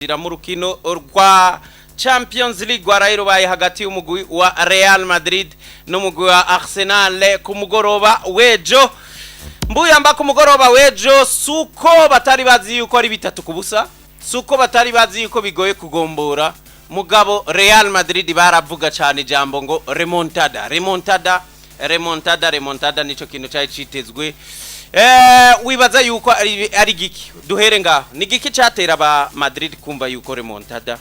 Mu rukino rwa Champions League rwaraye rubaye hagati y'umugwi wa Real Madrid n'umugwi wa Arsenal ku mugoroba w'ejo, mbuyamba ku mugoroba w'ejo, suko batari bazi yuko ari 3-0, suko batari bazi yuko bigoye kugombora. Mugabo Real Madrid baravuga cyane ijambo ngo remontada, remontada, remontada, remontada. Nico kintu cyari citezwe. Wibaza yuko ari giki? Duhere ngaho, ni giki cyatera aba Madrid kumva yuko remontada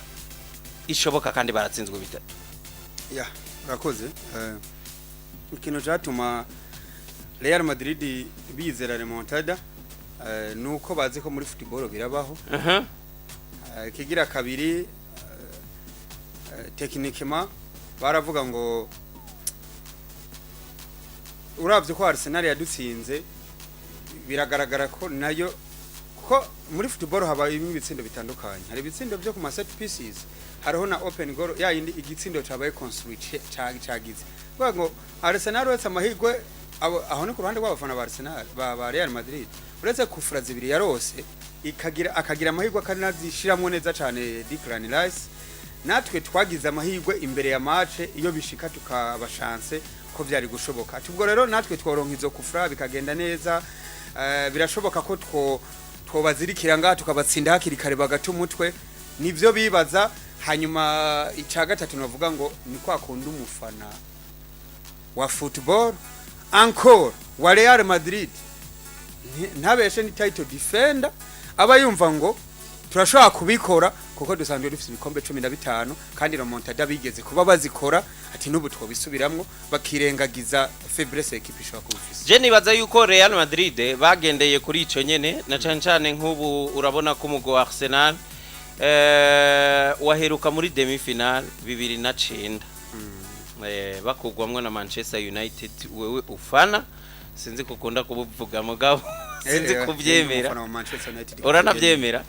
ishoboka kandi baratsinzwe 3? Ya, urakoze. Ikintu cyatuma Real Madrid bizera remontada nuko bazi ko muri football birabaho. Ikigira kabiri, techniquement baravuga ngo uravye ko Arsenal yadutsinze, biragaragara ko nayo, kuko muri football haba ibitsindo bitandukanye. Hari ibitsindo byo ku ma set pieces, hariho na open goal, ya yindi igitsindo cabaye construit, cagize kuvuga ngo Arsenal uretse amahirwe aho ni ku ruhande rw'abafana ba Arsenal, ba Real Madrid, uretse kufura zibiri yarose ikagira akagira amahirwe akanazishiramwo neza cane Declan Rice, natwe twagize amahirwe imbere ya match, iyo bishika tukaba chance ko vyari gushoboka. Ati ubwo rero natwe tworonka izo kufura bikagenda neza, birashoboka ko twobazirikira ngaha tukabatsinda hakiri kare bagata umutwe. Nivyo bibaza. Hanyuma ica gatatu navuga ngo ni kwa kundi umufana wa football, encore wa Real Madrid, ntabeshe, ni title defender, aba yumva ngo turashobora kubikora kuko dusanzwe dufite ibikombe 15 kandi remontada bigeze kuba bazikora. Ati n'ubu twobisubiramwo, bakirengagiza faiblesse équipe ishobora kuba ifise. Je nibaza yuko Real Madrid bagendeye kuri ico nyene, na cane cane nk'ubu urabona ko umugwi wa Arsenal waheruka muri demi finale 2009, bakugwamwo na Manchester United. Wewe ufana, sinzi kukunda kubuvuga, mugabo sinzi kuvyemera. Umufana wa Manchester United. Uranavyemera?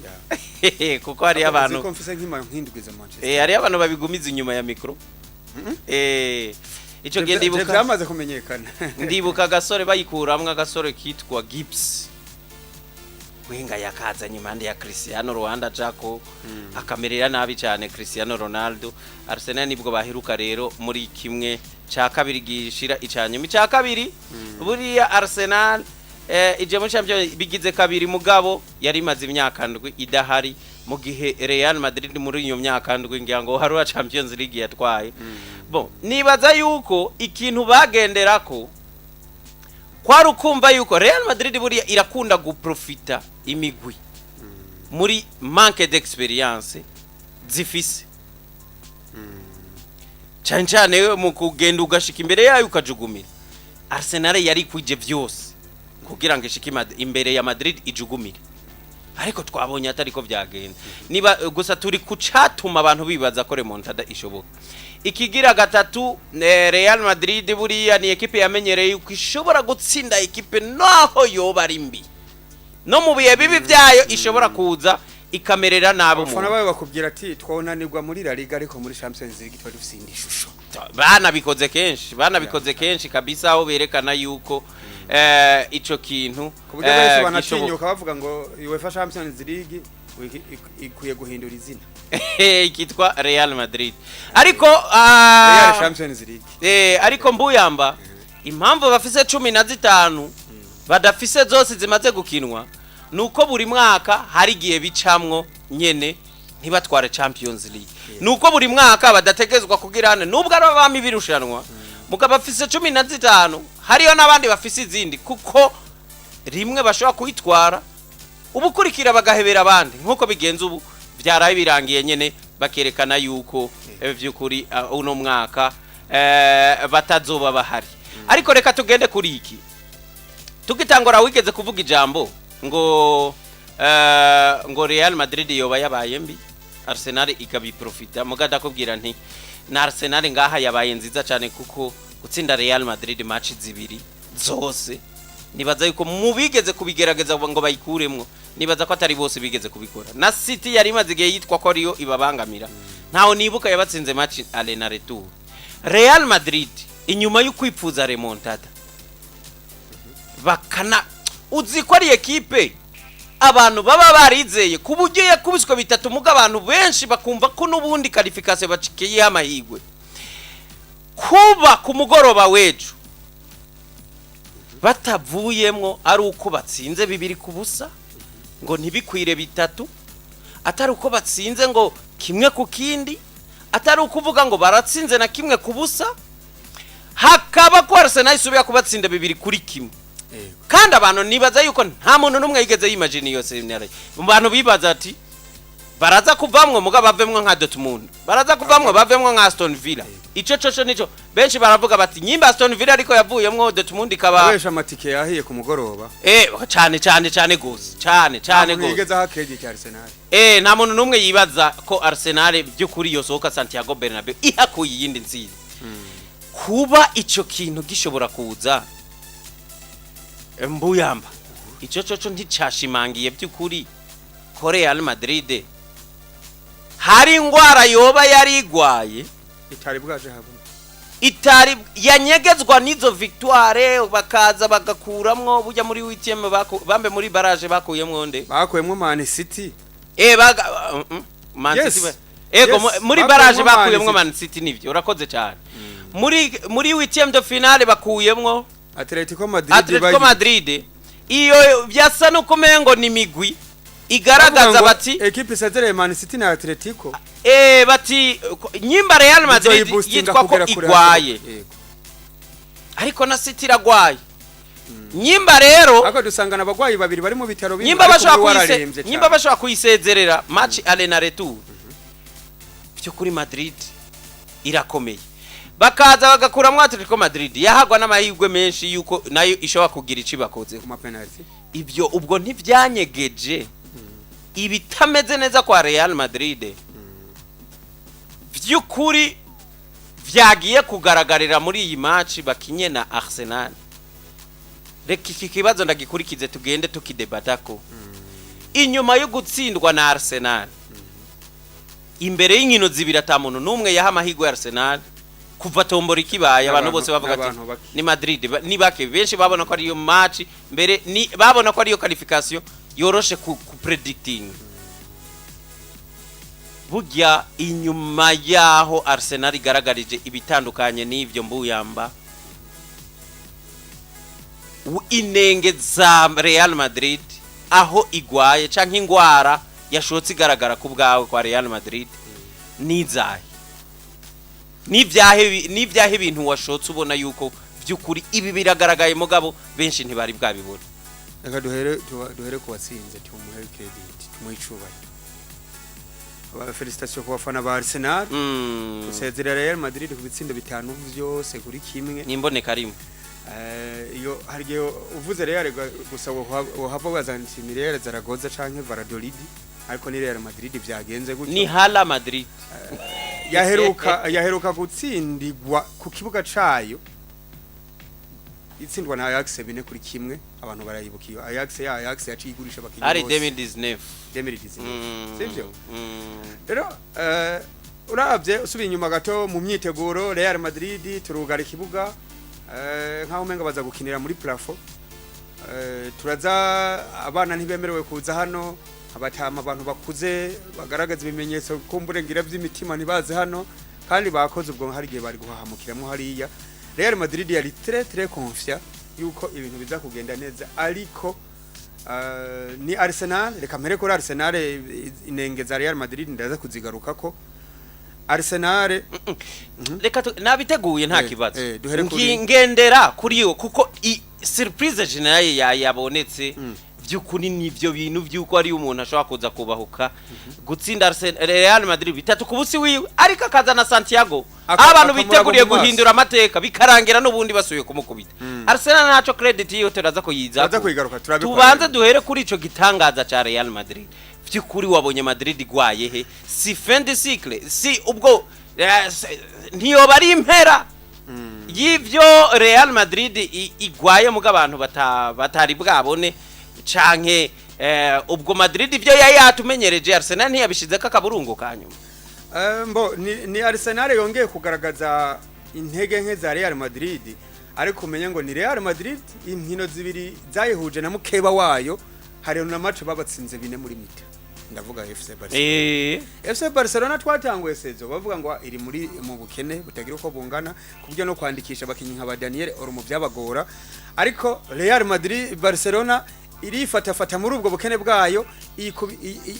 Yeah. Kuko hariyo abantu ko mfise nk'ima nk'indwi za Manchester. Hariyo abantu babigumiza inyuma ya micro. Ico gihe ndibuka byamaze kumenyekana. Ndibuka agasore bayikuramwo, agasore kitwa Gibbs wenga yakazanye impande ya Cristiano Ronaldo, Jaco akamerera nabi cyane Cristiano Ronaldo. Arsenal nibwo baheruka rero muri kimwe ca kabiri gishira icanyuma ica kabiri. Buriya Arsenal ije muri Champions bigize kabiri, mugabo yari imaze imyaka 7 idahari, mu gihe Real Madrid muri iyo myaka 7 ngira ngo hari Champions League yatwaye. Bon, nibaza yuko ikintu bagenderako kwari ukumva yuko Real Madrid buriya irakunda guprofita imigwi muri manque d'expérience zifise, cyane cyane mu kugenda ugashika imbere yayo ukajugumira. Arsenal yari kwije vyose kugira ngo ishike imbere ya Madrid ijugumire, ariko twabonye atariko vyagenda. Niba gusa turi kucatuma abantu bibaza ko remontada ishoboka. Ikigira gatatu, Real Madrid buriya ni ekipe yamenyereye yuko ishobora gutsinda ekipe naho yoba ari mbi, no mu bihe bibi byayo ishobora kuza ikamerera nabi Abafana umuntu. bayo bakubwira ati twonanirwa muri La Liga, ariko muri Champions League twari dufise indi shusho. Banabikoze kenshi, banabikoze kenshi kabisa, aho berekana yuko ico kintu ku buryo benshi gishoboka. Banatinyuka bavuga ngo UEFA Champions League ikwiye guhindura izina. Ikitwa Real Madrid, ariko Real Champions League. Ariko mbuyamba impamvu bafise 15 badafise zose zimaze gukinwa nuko buri mwaka hari igihe bicamwo nyene ntibatware Champions League, nuko buri mwaka badategezwa kugira hane nubwo ari abami birushanwa, mugabo bafise 15, hariyo n'abandi bafise izindi, kuko rimwe bashobora kuyitwara ubukurikira bagahebera abandi nk'uko bigenza. Ubu byaraye birangiye nyene bakerekana yuko vy'ukuri uno mwaka batazoba bahari. Ariko reka tugende kuri iki. Tugitangura wigeze kuvuga ijambo ngo Real Madrid yoba yabaye mbi, Arsenal ikabiprofita. Muga ndakubwira nti na Arsenal ngaha yabaye nziza cyane, kuko gutsinda Real Madrid match zibiri zose, nibaza yuko mu bigeze kubigerageza ngo bayikuremwo, nibaza ko atari bose bigeze kubikora. Na City yari imaze igihe yitwa ko ariyo ibabangamira, ntaho nibuka yabatsinze match aller na retour. Real Madrid inyuma yo kwipfuza remontada bakana, uzi ko ari ekipe Abantu baba barizeye ku buryo yakubiswe bitatu, muga abantu benshi bakumva ko n'ubundi qualification bacikiyeho amahirwe. Kuba ku mugoroba w'ejo batavuyemwo ari uko batsinze 2-0, ngo ntibikwire bitatu, atari uko batsinze ngo 1-1, atari ukuvuga ngo baratsinze na 1-0, hakaba ko Arsenal isubira kubatsinda 2-1. Kandi abantu nibaza yuko nta muntu n'umwe yigeze yimagine iyo scenario. Mu bantu bibaza ati baraza kuvamwo, muga bavemwo nka Dortmund, baraza kuvamwo bavemwo nka Aston Villa. Ico coco nico benshi baravuga bati nyimba Aston Villa ariko yavuyemwo, Dortmund ikaba Abesha amatike yahiye ku mugoroba. Cyane cyane cyane gose, cyane cyane Nta muntu gose. yigeze aha credit ya Arsenal. Nta muntu n'umwe yibaza ko Arsenal by'ukuri yosohoka Santiago Bernabeu ihakuye iyindi nziza. Kuba ico kintu gishobora kuza, mbuyamba, ico coco nticashimangiye by'ukuri ko Real Madrid hari ingwara yoba yari igwaye itari bwaje habona, itari yanyegezwa n'izo victoire, bakaza bagakuramwo burya muri huitième, bambe muri barrage bakuyemwo nde? Bakuyemwo Man City. Baga Man Yes. City ego. Yes. Muri Bakuyemwo barrage Man bakuyemwo City. Man City, nivyo, urakoze cyane. Muri huitième de finale bakuyemwo Atletico Madrid. Atletico Madrid. Iyo byasa nuko umengo ni migwi igaragaza Bavuga ngo bati equipe isezereye Man City na Atletico bati nyimba Real Madrid izoyiboostinga yitwa ko kugera kure. igwaye, Yego. ariko na City iragwaye. Nyimba rero Ariko dusangana abagwayi babiri bari mu bitaro bimwe, nyimba ariko bashobora umwe kuyise wararembye nyimba cane. bashobora kuyisezerera match aller na retour, byo kuri Madrid irakomeye, bakaza bagakuramo Atletico Madrid yahagwa n'amahirwe menshi yuko nayo ishobora kugira ico ibakozeho ku ma penalty. Ibyo ubwo ntivyanyegeje ibitameze neza kwa Real Madrid vy'ukuri vyagiye kugaragarira muri iyi match bakinye na Arsenal. Reka iki kibazo ndagikurikize, tugende tukidebatako. Inyuma yo gutsindwa na Arsenal imbere y'inkino zibiri, ata muntu n'umwe yaha amahirwe ya Arsenal kuva tombora ikibaye, abantu bose bavuga ati N'abantu bake. ni Madrid, ni bake benshi babona ko ariyo match mbere, ni babona ko ariyo qualification yoroshe ku predicting. Burya inyuma yaho Arsenal igaragarije ibitandukanye n'ivyo, mbuyamba, inenge za Real Madrid aho igwaye canke ingwara yashotse igaragara ku bwawe kwa Real Madrid nizahe? N'ivyahe ibintu washotse ubona yuko by'ukuri ibi biragaragaye, mugabo benshi ntibari bwabibona? Reka duhere ku watsinze, tumuhe credit, tumuhe icubahiro. Aba félicitations ku bafana ba Arsenal gusezerera Real Madrid ku bitsindo 5 vyose kuri 1. Nimboneka rimwe. Iyo hari igihe uvuze Real gusa wohava wazana ni Real Zaragoza canke Valladolid, ariko ni Real Madrid vyagenze gutyo. Ni Hala Madrid. Yaheruka gutsindigwa ku kibuga cayo, itsindwa na Ajax 4-1. Abantu barayibuka iyo Ajax, ya Ajax yaciye igurisha abakinyi Ari bose. 2019. 2019. Sivyo? Mm. Rero uravye usubiye inyuma gato mu myiteguro, Real Madrid turugara ikibuga nkaho umenga baza gukinira muri plafond. Turaza abana ntibemerewe kuza hano, abatama, abantu bakuze bagaragaza ibimenyetso kumburengira by'imitima ntibaze hano, kandi bakoze ubwo hari igihe bari guhahamukiramo hariya. Real Madrid yari très très confiant yuko ibintu biza kugenda neza, ariko ni Arsenal. Reka mpere kuri Arsenal, inenge za Real Madrid ndaza kuzigarukako. Arsenal Reka nabiteguye, nta kibazo. Duhere kuri- Ngendera kuri yo kuko i surprise générale yabonetse by'ukuri nivyo bintu by'uko ari umuntu ashobora kuza kubahuka gutsinda Arsenal, Real Madrid 3-0 wiwe, ariko akazana Santiago abantu akamuraba biteguriye mu maso. guhindura amateka, bikarangira n'ubundi basubiye kumukubita. Arsenal ntaco, credit yiwe turaza kuyiza. Turaza kuyigaruka, turabikora. Tubanze duhere kuri ico gitangaza ca Real Madrid. By'ukuri wabonye Madrid igwaye he? Si fin de cycle, si ubwo ntiyoba ari impera y'ivyo Real Madrid igwaye, muga abantu batari bwabone, canke ubwo Madrid ivyo yari yatumenyereje, Arsenal ntiyabishizeko akaburungu ka nyuma? Mbo ni Arsenal yongeye kugaragaza intege nke za Real Madrid, ariko umenye ngo ni Real Madrid inkino zibiri zayihuje na mukeba wayo. Hari na match babatsinze 4 muri mi-temps, ndavuga FC Barcelona. FC Barcelona twatanguye saison bavuga ngo iri muri mu bukene butagira uko bungana, kubyo no kwandikisha abakinyi nka ba Daniel Olmo byabagora, ariko Real Madrid, Barcelona irifatafata muri ubwo bukene bwayo,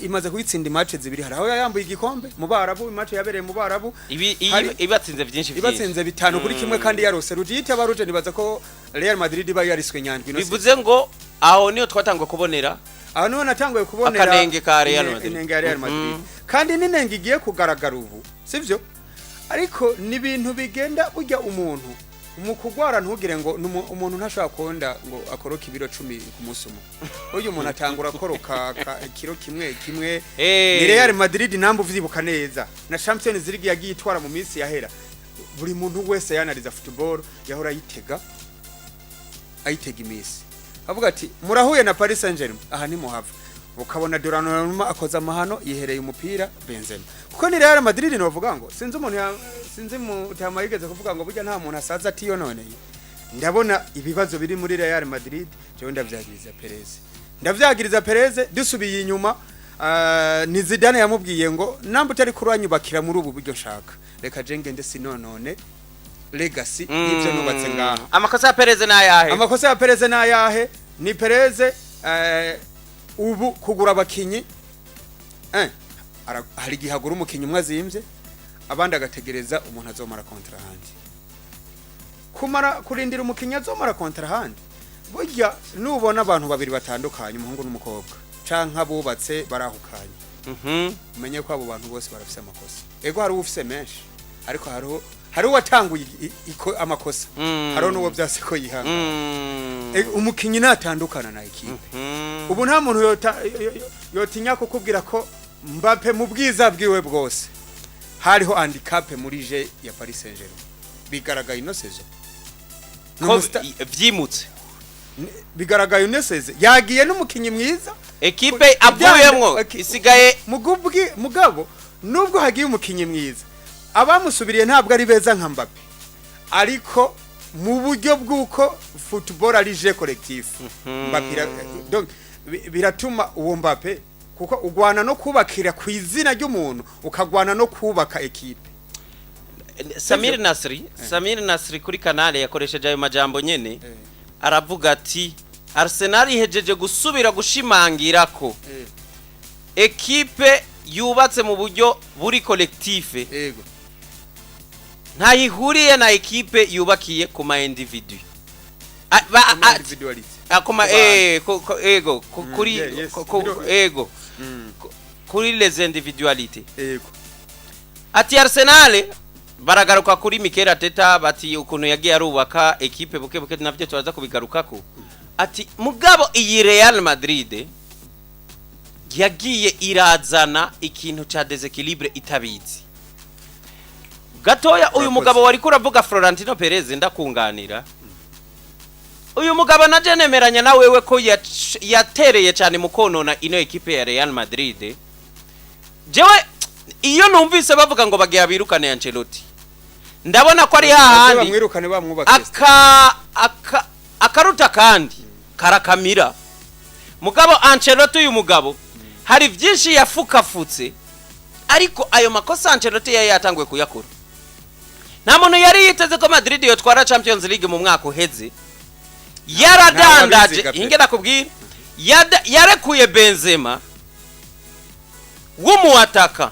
imaze kuyitsinda match zibiri. Hari aho yayambuye igikombe mu Barabu, match yabereye mu Barabu. Ibi ibatsinze byinshi byinshi. Ibatsinze 5-1, kandi yarose rouge itaba rouge nibaza ko Real Madrid iba yariswe nyandwi ino Bivuze ngo aho niyo twatangwa kubonera Aho niho natanguye kubonera akanenge ka Real Madrid. Inenge ya Real Madrid, kandi n'inenge igiye kugaragara ubu, sivyo? Ariko ni ibintu bigenda burya. Umuntu mu kugwara, ntugire ngo umuntu ntashobora konda ngo akoroke ibiro 10 ku munsi umwe. Burya umuntu atangura akoroka ikiro kimwe kimwe. Ni Real Madrid namba uvyibuka neza na Champions League yagiye itwara mu minsi yahera, buri muntu wese yanariza football yahora ayitega, ayitega iminsi, avuga ati murahuye na Paris Saint-Germain, aha ntimuhava. Ukabona Donnarumma akoze amahano, yihereye umupira Benzema, kuko ni Real Madrid. Novuga ngo sinzi umuntu sinzi mutama yigeze kuvuga ngo burya nta muntu asaza atiyononeye. Ndabona ibibazo biri muri Real Madrid, jewe ndavyagiriza Perez, ndavyagiriza Perez. Dusubiye inyuma, ni Zidane yamubwiye ngo namba utari kuranyubakira muri ubu buryo nshaka, reka je ngende sinonone legacy y'ibyo nubatse ngaha. Amakosa ya Perez ni ayahe? Amakosa ya Perez ni ayahe? Ni Perez ubu kugura abakinyi, hari igihe agura umukinyi umwe azimvye, abandi agategereza umuntu azomara contrat ahandi, kumara kurindira umukinyi azomara contrat ahandi. Burya nubona abantu babiri batandukanye, umuhungu n'umukobwa canke abubatse barahukanye, umenye ko abo bantu bose barafise amakosa. Ego, hari ufise menshi, ariko hariho uwatanguye amakosa, hariho n'uwo vyase ko yihanga. Umukinyi natandukana na ekipe, ubu nta muntu yotinya kukubwira ko Mbappe mu bwiza bwiwe bwose hariho handicap muri jeu ya Paris Saint-Germain, bigaragaye ino saison. Ko vyimutse. Bigaragaye ino saison, yagiye n'umukinyi mwiza. Ekipe avuyemwo isigaye Mugubwi mugabo nubwo hagiye umukinyi mwiza, abamusubiriye ntabwo ari beza nka Mbappe, ariko mu buryo bw'uko football ari jeu collectif, Mbappe donc biratuma uwo Mbappe, kuko ugwana no kubakira ku izina ry'umuntu, ukagwana no kubaka ekipe. Samir Nasri, Samir Nasri kuri Canal yakoresheje ayo majambo nyene, aravuga ati Arsenal ihejeje gusubira gushimangira ko ekipe yubatse mu buryo buri collectif ntayihuriye na ekipe yubakiye ku ma individu. Individuality. Kuma Ku bantu. Ego, kuri ego, kuri les individualités. Ati Arsenal baragaruka kuri Mikel Arteta, bati ukuntu yagiye arubaka ekipe buke buke, navyo turaza kubigarukako. Ati mugabo iyi Real Madrid yagiye irazana ikintu ca déséquilibre itabizi gatoya. Uyu mugabo wari kuravuga Florentino Perez, ndakunganira, uyu mugabo naje nemeranya na wewe ko yatereye cyane mu konona ino ekipe ya Real Madrid. Jewe iyo numvise bavuga ngo bagiye birukane Ancelotti, ndabona ko ari hahandi Bamwirukane bamwubake. Aka akaruta kandi karakamira. Mugabo Ancelotti, uyu mugabo hari byinshi yafukafutse, ariko ayo makosa Ancelotti yari yatanguye kuyakora. Nta muntu yari yiteze ko Madrid yotwara Champions League mu mwaka uheze. Yaradandaje. Ntawabiziga pe. Inge nakubwira, yarekuye Benzema w'umuataka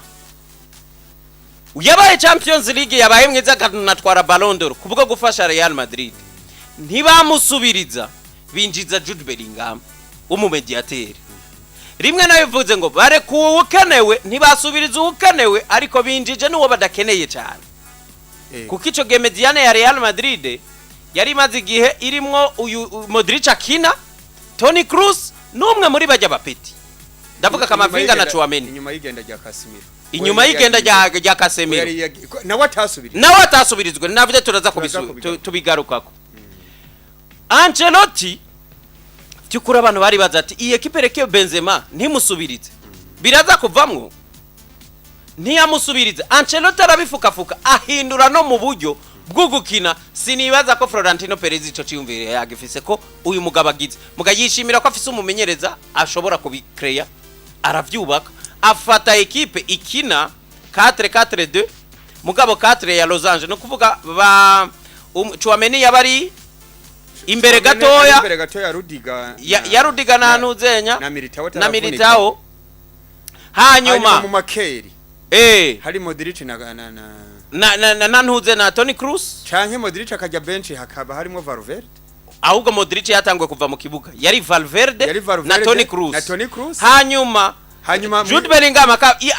yabaye Champions League, yabaye mwiza, akanatwara Ballon d'Or kubwo gufasha Real Madrid. Ntibamusubiriza, binjiza Jude Bellingham w'umumediateri. Rimwe nayo bivuze ngo barekuwe uwukenewe, ntibasubiriza uwukenewe, ariko binjije n'uwo badakeneye cyane, kuko ico gihe médiane ya Real Madrid yari imaze igihe irimwo uyu Modric akina, Toni Kroos n'umwe muri bajya bapeti, ndavuga Kamavinga na Tchouameni. Inyuma y'igenda rya Casemiro. Inyuma y'igenda rya Casemiro. Nawe atasubiriye. Nawe atasubirizwe, navyo turaza Turaza kubisu tubigarukako. Ancelotti, by'ukuri abantu bari baza ati iyi ekipe reke Benzema ntimusubirize, biraza kuvamwo. Ntiyamusubirize, Ancelotti arabifukafuka, ahindura no mu buryo bwo gukina. Sinibaza ko Florentino Perez ico ciyumvire yagifise ko uyu mugabo agize muga yishimira ko afise umumenyereza ashobora kubikreya, aravyubaka, afata ekipe ikina 4-4-2, mugabo 4 ya losange, no kuvuga ba Tchouameni yabari imbere Tchouameni gatoya. ari imbere gatoya, Rudiga ya Rudiga na Ntuzenya na Militao na ataravunika. Militao. Hanyuma Hanyuma mu makeri hari Modric na na Ntuze na Toni Kroos. Canke Modric akajya bench, hakaba harimo Valverde. Ahubwo Modric yatanguye kuva mu kibuga yari Valverde, Yari Valverde na Toni Kroos. na Toni Kroos. Hanyuma Hanyuma Jude Bellingham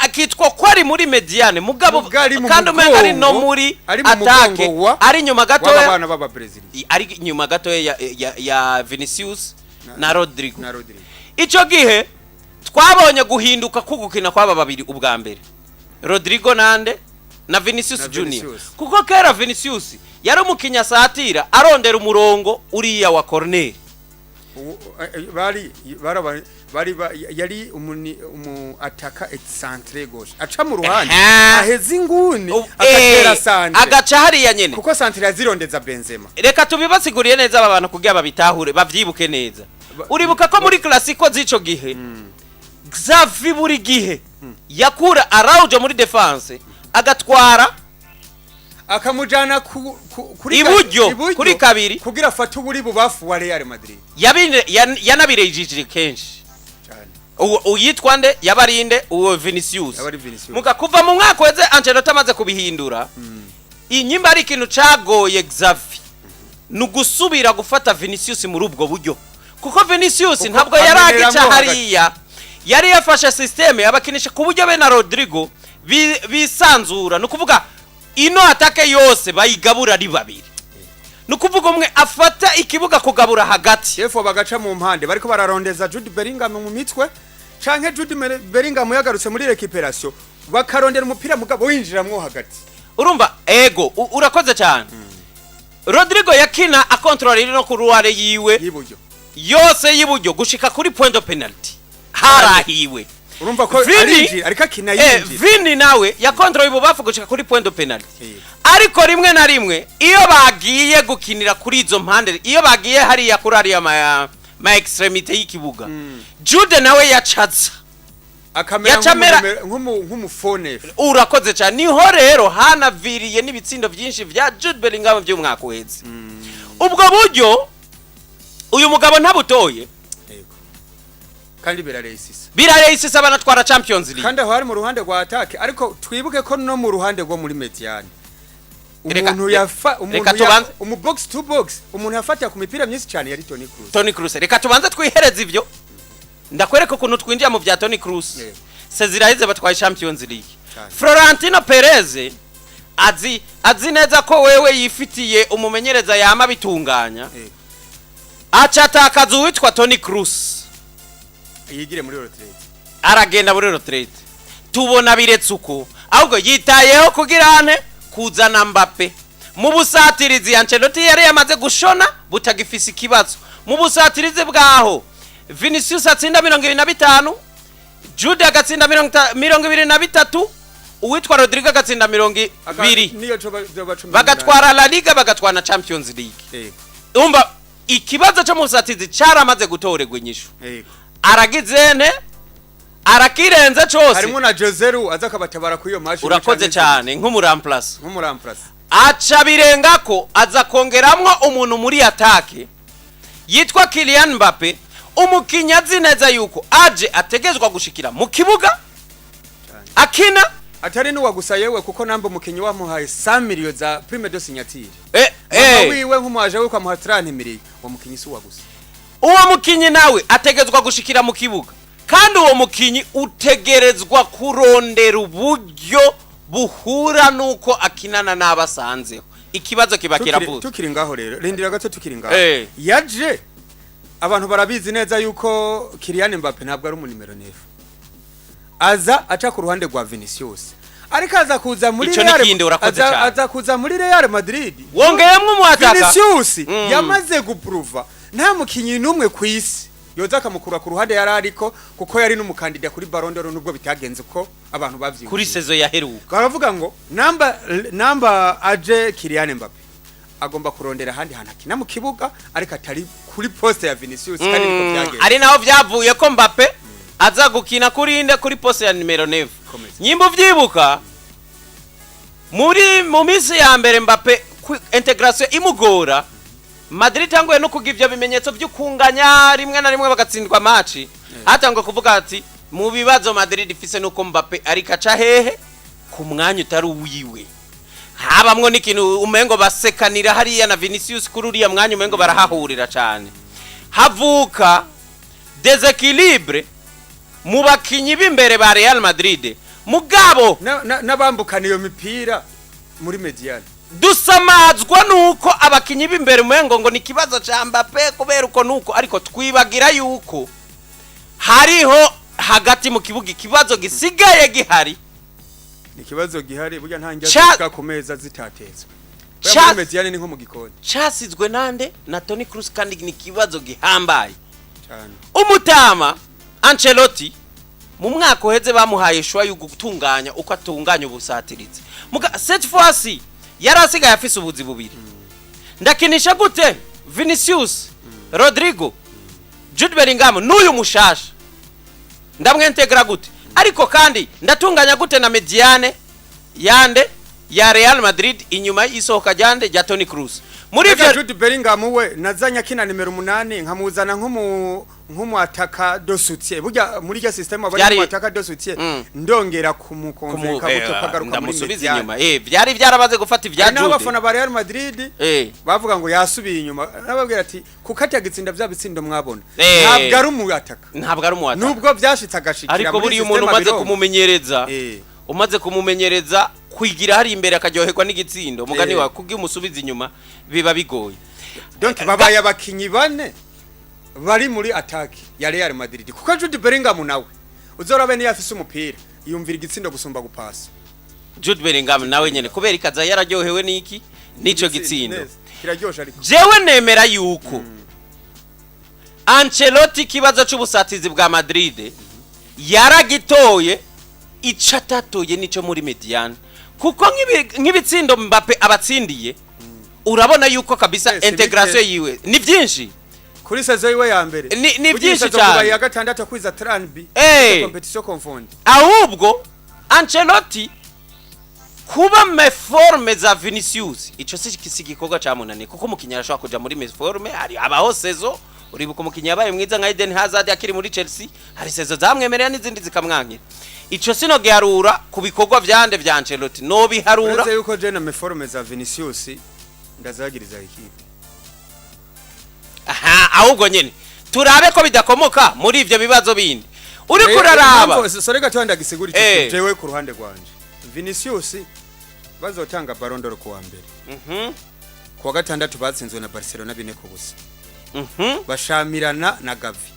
akitwa ko ari muri médiane, mugabo Muga ari mu kandi umenga ari no mugongo- muri ari mu attaque, mugongo ari inyuma w'aba gatoya, bana b'aba Brazil. Ari inyuma gatoya ya Vinicius na Rodrigo. Na Rodrigo. Ico gihe twabonye guhinduka kugukina kw'aba babiri ubwa mbere, Rodrigo nande na Vinicius Na Junior. Vinicius. Kuko kera Vinicius yari umukinnyi asatira arondera umurongo uriya wa corner. Bari baraba bari yari umu ataka excentré gauche, aca mu ruhande, aheza inguni, agatera centre. Agaca hariya nyene. Kuko centre yazirondeza Benzema. Reka tubibasiguriye neza aba bantu kugira babitahure, bavyibuke neza. Uribuka ko muri Clasico z'ico gihe Xavi buri gihe yakura Araujo muri défense, agatwara akamujana kuri Iburyo, kuri kabiri. Kugira afate uburi bubafu wa Real Madrid. Yanabirejije kenshi. Cyane. Uyitwa nde yabarinde uwo Vinicius. Yabari Vinicius. Muga kuva mu mwaka weze Ancelotti amaze kubihindura, inyimba ari ikintu cagoye Xavi ni ugusubira gufata Vinicius muri ubwo buryo, kuko Vinicius Kuko ntabwo yari agica ameneramwo hagati. Hariya yari yafashe système abakinisha ku buryo be na Rodrigo bisanzura, ni ukuvuga ino attaque yose bayigabura ari babiri, ni ukuvuga umwe afata ikibuga kugabura hagati. Chefo bagaca mu mpande bariko bararondeza Jude Bellingham mu mitwe, canke Jude Bellingham yagarutse muri récupération, bakarondera umupira mugabo winjiramwo hagati. Urumva ego, urakoze cyane. Rodrigo yakina akontorora iri no ku ruware yiwe y'iburyo yose y'iburyo gushika kuri point de penalty harahiwe. Urumva ko arinjira, ariko akina yinjira. Vini nawe yakontorora ibubafu gushika kuri point de penalty. Ariko rimwe na rimwe iyo bagiye gukinira kuri izo mpande, iyo bagiye hariya kuri ariya ma extrémité y'ikibuga, Jude nawe yacaza akamera yacamera- nk'umufone. Urakoze cyane. Niho rero hanaviriye n'ibitsindo byinshi vya Jude Bellingham by'umwaka uheze. Ubwo buryo uyu mugabo ntabutoye. Yego. Kandi biraresisa. Birareyisisa, banatwara Champions League. Kandi aho hari mu ruhande rwa attaque, ariko twibuke ko no mu ruhande rwo muri médiane umuntu yafa reka umuntu ya umu box to box, umuntu yafatira ku mipira myinshi cyane yari Toni Kroos. Toni Kroos. Reka tubanze twihereze ivyo, ndakwereka ukuntu twinjiye mu bya Toni Kroos. Seziraheze batwaye Champions League. Cyane. Florentino Perez azi neza ko wewe yifitiye umumenyereza yama bitunganya, aca atakaza uwitwa Toni Kroos. Yigire muri retraite. Aragenda muri retraite, tubona biretse uko, ahubwo yitayeho kugira ane kuzana Mbappe mu busatirizi. Ancelotti yari yamaze gushona butagifise ikibazo mu busatirizi bwaho. Vinicius atsinda 25, Jude agatsinda 23, uwitwa Rodrigo agatsinda 20. Niyo coba coba 18. Bagatwara La Liga, bagatwara na Champions League. Umva, ikibazo cyo mu busatirizi caramaze gutorerwa inyishu. Aragizene arakirenze cose. Harimo na Joselu aza akabatabara kuri iyo match. Urakoze cyane, nk'umuramplasi. Nk'umuramplasi. Aca birengako, aza kongeramwo umuntu muri attaque yitwa Kylian Mbappe, umukinnyi azi neza yuko aje ategezwa gushikira mu kibuga Cyane. akina. Atari n'uwa gusa yewe, kuko namba umukinyi wamuhaye 100 million za prime de signature, mama wiwe nk'umuaje we ukamuha 30 million, uwo mukinyi si uwa gusa. Uwo mukinyi nawe ategezwa gushikira mu kibuga, kandi uwo mukinyi utegerezwa kurondera uburyo buhura n'uko akinana n'abasanzeho. Ikibazo kiba kiravutse. Tukiri ngaho rero, rindira gato, tukiri ngaho. Yaje abantu barabizi neza yuko Kylian Mbappe ntabwo ari umunimero 9, aza aca ku ruhande rwa Vinicius, ariko aza kuza muri Ico ni kindi, urakoze aza, cane. aza kuza muri Real Madrid. Wongeyemwo umuataka. Vinicius yamaze gupruva nta mukinyi n'umwe ku isi. Yoza akamukura ku ruhande yari ariko, kuko yari n'umukandida kuri Ballon d'Or, nubwo bitagenze uko abantu bavyiyumviye. Kuri saison yaheruka. Baravuga ngo namba aje Kylian Mbappe, agomba kurondera ahandi hantu akina mu kibuga, ariko atari kuri poste ya Vinicius, kandi niko byagenze. Ari naho byavuye ko Mbappe aza gukina kuri inde? Kuri poste ya nimero 9. Komeza. Nyimba uvyibuka, muri mu minsi ya mbere Mbappe intégration imugora, Madrid itanguye no kugira ivyo bimenyetso vy'ukunganya rimwe na rimwe bagatsindwa match, hatangwa kuvuga ati mu bibazo Madrid ifise nuko Mbappe ariko aca hehe ku mwanya utari uwiwe, habamwo n'ikintu umengo basekanira hariya na Vinicius kuri uriya mwanya, umengo barahahurira cane, havuka déséquilibre mu bakinyi b'imbere ba Real Madrid. Mugabo N'abambukana iyo mipira muri médiane. Dusamazwa nuko abakinyi b'imbere umengo ngo ni ikibazo ca Mbappe kubera uko nuko, ariko twibagira yuko hariho hagati mu kibuga ikibazo gisigaye gihari. Ni ikibazo gihari burya, nta njya zishika ku meza zitatetswe. Muri médiane ni nko mu gikoni. Casizwe nande? Na Toni Kroos, kandi ni ikibazo gihambaye. Cyane. Umutama Ancelotti mu mwaka uheze bamuhaye choix yo gutunganya uko atunganya ubusatirizi, muga cette fois-ci yari asigaye afise ubuzi bubiri: ndakinisha gute Vinicius, Rodrigo, Jude Bellingham n'uyu mushasha, ndamwentegra gute, ariko kandi ndatunganya gute na médiane yande ya Real Madrid inyuma y'isohoka ryande? Rya Toni Kroos. Muri Ega ivyo Jude Bellingham we nazanye akina nimero 8, nkamuzana nk'umu attaquant de soutien. Burya muri rya système aba ari mu attaquant de soutien, ndongera kumukonvenka gutyo kagaruka muri Ndamusubiza médiane. inyuma. Byari byarabaze gufata ibya Hari n'aho Jude. abafana ba Real Madrid bavuga ngo yasubiye inyuma, nababwira ati kuko atagitsinda bya bitsindo mwabona, ntabwo ari umuyataka. Ntabwo ari umuwataka. Nubwo byashitse agashikira Ariko muri buriya umuntu système umaze abironka. kumumenyereza, umaze kumumenyereza kwigira hari imbere akaryoherwa n'igitsindo, umugani wawe, kubwo umusubiza inyuma biba bigoye. Donc babaye abakinyi bane bari muri attaque ya Real Madrid, kuko Jude Bellingham nawe uzorabe niyo afise umupira yumvira igitsindo gusumba gupasa. Jude Bellingham nawe nyene kubera ikaza yararyohewe n'iki? N'ico gitsindo. Neza. Kiraryoshe ariko. Jewe nemera yuko Ancelotti ikibazo c'ubusatizi bwa Madrid yaragitoye, ico atatoye nico muri médiane, kuko nk'ibitsindo Mbappe abatsindiye, urabona yuko kabisa Yes, intégration bike. yiwe ni byinshi. Kuri saison yiwe ya mbere. Ni Burya byinshi saison kuva cyane. ya gatandatu kwiza 30 compétitions confondues. Ahubwo Ancelotti kuba méforme za Vinicius, ico si igikorwa camunaniye, kuko umukinyi arashobora kuja muri méforme, hari abaho saison. Uribuka umukinyi yabaye mwiza nka Eden Hazard akiri muri Chelsea, hari saison zamwemerera n'izindi zikamwankira. Ico sino giharura ku bikorwa vyande? Vya Ancelotti no biharura. Uretse yuko je na méforme za Vinicius ndazagiriza équipe. Aha, ahubwo nyene turabe ko bidakomoka muri ivyo bibazo bindi uriko uraraba. Sore gato ndagisigura icyo kintu. Jewe ku ruhande rwanje, Vinicius bazotanga Ballon d'Or kuwa mbere, kuwa gatandatu batsinzwe na Barcelona 4-0, bashamirana na Gavi.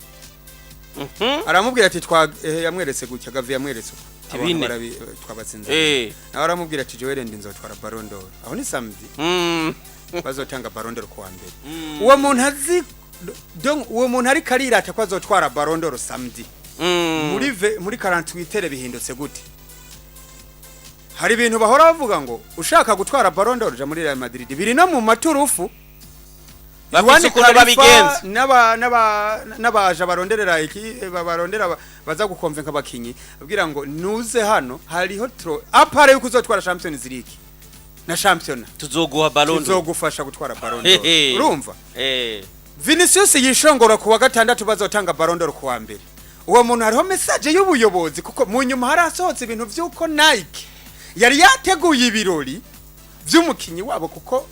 Aramubwira ati twa yamweretse gutya Gavi, yamweretse uko. Abantu Bine. Twabatsinze. Nawe aramubwira ati jewe rende nzotwara Ballon d'Or. Aho ni samedi, bazotanga Ballon d'Or kuwa mbere. Uwo muntu azi, donc uwo muntu ariko arirata ko azotwara Ballon d'Or samedi, muri 48 bihindutse gute? Hari ibintu bahora bavuga ngo ushaka gutwara Ballon d'Or ja muri Real Madrid, biri no mu maturufu. Bafise Juan ukuntu Khalifa babigenza. N'abaja baronderera iki, barondera baza gukonvenka abakinyi, abwira ngo nuze hano hariho tro à part yuko uzotwara Champions League na championnat, Tuzoguha Ballon d'Or. tuzogufasha gutwara Ballon d'Or. Hehe. Urumva Vinicius yishongora kuwa gatandatu, bazotanga Ballon d'Or kuwa mbere. Uwo muntu hariho message y'ubuyobozi, kuko mu nyuma harasohotse ibintu vy'uko Nike yari yateguye ibirori vy'umukinyi wabo, kuko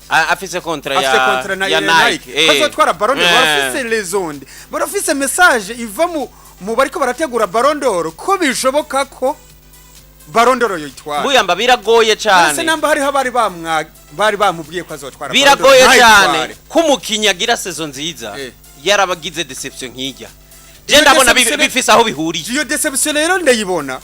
Afise contrat afise ya contrat na ya ya Nike. Nike bazotwara Ballon d'Or. Barafise les ondes, barafise message iva mu bariko barategura Ballon d'Or ko bishoboka ko Ballon d'Or yoyitwara. Buyamba biragoye Mbese cyane. namba hariho abari bamwa bari bamubwiye ko azotwara Ballon d'Or, Biragoye cyane ntayitware. ko umukinyi agira saison nziza yarabagize déception nk'ijya. Je Iyo ndabona déception bifise aho bihuriye. Iyo déception rero ndayibona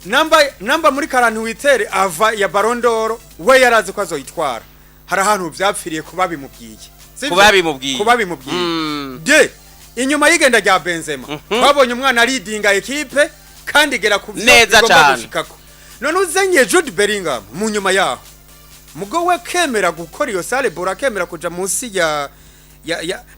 namba muri 48 ava ya Ballon d'Or, we yarazi ko azoyitwara, hari ahantu vyapfiriye kuba bimubwiye. Sivyo? Kuba bimubwiye. Kuba bimubwiye. De Inyuma y'igenda rya Benzema twabonye umwana aridinga ekipe kandi igera ku byo Neza igomba cane. gushikako. None uzenye Jude Bellingham mu nyuma yaho, mugo we kemera gukora iyo sale bora, akemera kuja munsi ya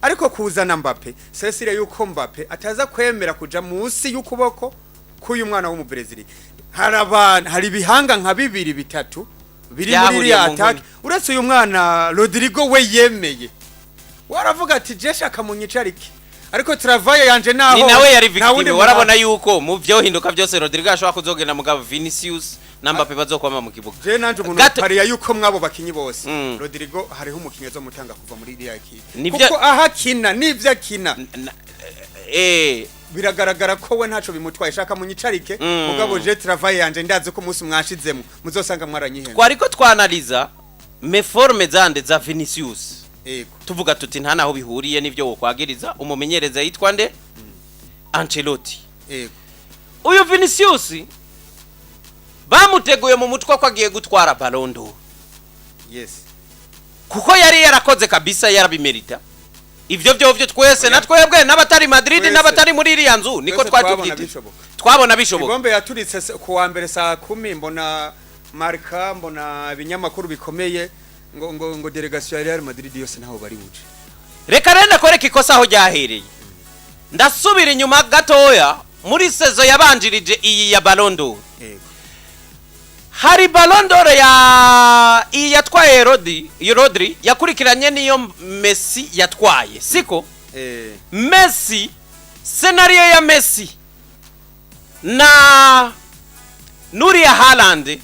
ariko kuzana Mbappe, Cecile, yuko Mbappe ataza kwemera kuja munsi y'ukuboko k'uyu mwana w'umubrezili. Hari abantu, hari ibihanga nka bibiri bitatu biri muri Byahuriye iriya mu attack. nkoni. Uretse uyu mwana Rodrigo, we yemeye waravuga ati je shaka munyicarike, ariko travail yanje naho Ni nawe yari nta wundi victime. Warabona yuko mu byohinduka byose Rodrigo ashobora kuzogenda, mugabo Vinicius na Mbappe bazokwama mu kibuga. Je nanje umuntu pariya yuko mwabo bakinyi bose, Rodrigo hariho umukinyi azomutanga kuva muri iriya ekipe, kuko aho akina n'ivyo akina biragaragara ko we ntaco bimutwaye, shaka munyicarike, mugabo je travail yanje ndazi ko umunsi mwashizemo muzosanga mwaranyihenze. Twariko twanaliza méforme zande za Vinicius, tuvuga tuti nta naho bihuriye n'ivyo wokwagiriza umumenyereza yitwa nde, Ancelotti. Uyu Vinicius bamuteguye mu mutwe ko agiye gutwara Ballon d'Or, kuko yari yarakoze kabisa, yarabimerita. Ivyo vyovyo twese Oya. na twebwe n'abatari Madrid Twese. n'abatari muri iriya nzu niko Twese twari twabona tuvyiteze. bishoboka. Twabona bishoboka. Ibombe yaturitse ku wa mbere saa 10, mbona Marca, mbona ibinyamakuru bikomeye ngo délégation ya Real Madrid yose ntaho bari buje. Reka rero ndakwereka ikosa aho ryahereye. Ndasubira inyuma gatoya muri saison yabanjirije iyi ya Ballon d'Or. Hari Ballon d'Or ya iyi yatwaye Rodri yakurikiranye n'iyo Messi yatwaye, siko? Messi, scénario ya Messi na nuriya Haaland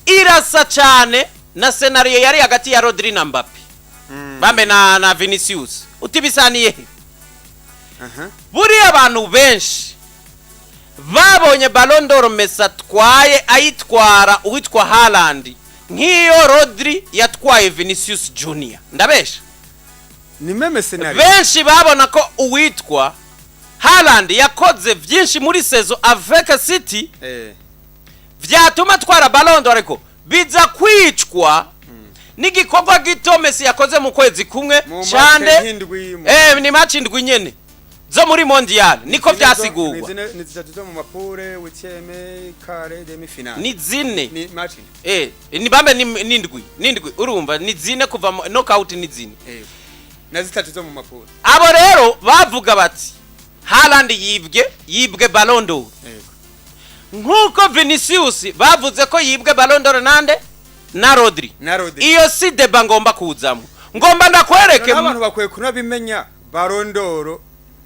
irasa cyane na scénario yari hagati ya Rodri na Mbappe, bambe na Vinicius. Utibisaniye he? Buriya abantu benshi babonye Ballon d'Or Messi atwaye ayitwara uwitwa Haaland nk'iyo Rodri yatwaye Vinicius Junior. Ndabesha? Ni même scénario. Benshi babona ko uwitwa Haaland yakoze byinshi muri saison avec City vyatuma atwara Ballon d'Or, ariko biza kwicwa n'igikorwa gito Messi yakoze mu kwezi kumwe Mu cyane. match nk'indwi Ni match indwi nyene zo muri mondial, niko vyasigurwa. Ni zitatu zo mu ma poules, huitième, quart, demi finale. Ni zine. Ni match. Ni bambe ni ndwi, urumva ni zine kuva mu knockout, ni zine. Na zitatu zo mu ma poules. Abo rero bavuga bati Haaland yibwe Ballon d'Or, nk'uko Vinicius bavuze ko yibwe Ballon d'Or nande? Na Rodri. Na Rodri. Iyo si débat ngomba kuzamo, ngomba ndakwereke. Noneho abantu bakwiye kunabimenya, Ballon d'Or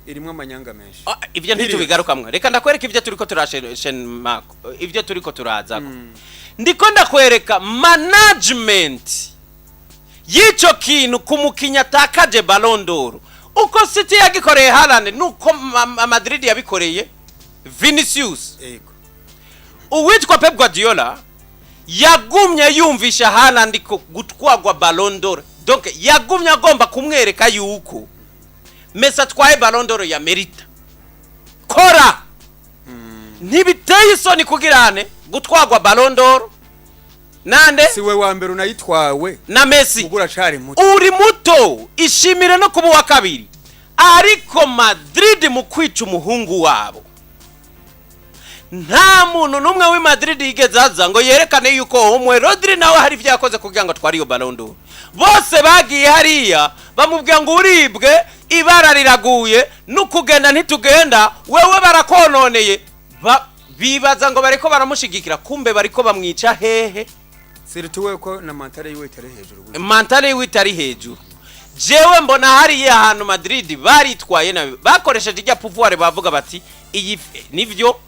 irimwo amanyanga menshi. Ah, ibyo ntitubigarukamwe. Reka ndakwereka ibyo turiko turashenmako, ibyo turiko turazako. Ndiko ndakwereka management y'ico kintu ku mukinnyi atakaje Ballon d'Or, uko City yagikoreye Haaland nuko Madrid yabikoreye Vinicius. Uwitwa Pep Guardiola yagumye yumvisha Haaland ko gutwagwa Ballon d'Or, donc yagumye agomba kumwereka yuko Messi atwaye Ballon d'Or ya merita kora, ntibiteye isoni kugirane gutwagwa Ballon d'Or nande? Si we wa mbere unayitwawe. Na Messi. Ugura cari muto. Uri muto, ishimire no kuba uwa kabiri. Ariko Madrid mu kwica umuhungu wabo, nta muntu n'umwe w'i Madrid yigeze aza ngo yerekane yuko umwe Rodri nawe hari ibyo yakoze kugira ngo atware iyo Ballon d'Or. Bose bagiye hariya bamubwira ngo uribwe, ibara riraguye, n'ukugenda ntitugenda, wewe barakononeye. Bibaza ngo bariko baramushigikira, kumbe bariko bamwica hehe? Surtout we ko na mentale yiwe itari hejuru burya. Mentale yiwe itari hejuru. Jewe mbona hariya ahantu Madrid baritwaye nabi, bakoresheje ijya pouvoir, bavuga bati iyi nivyo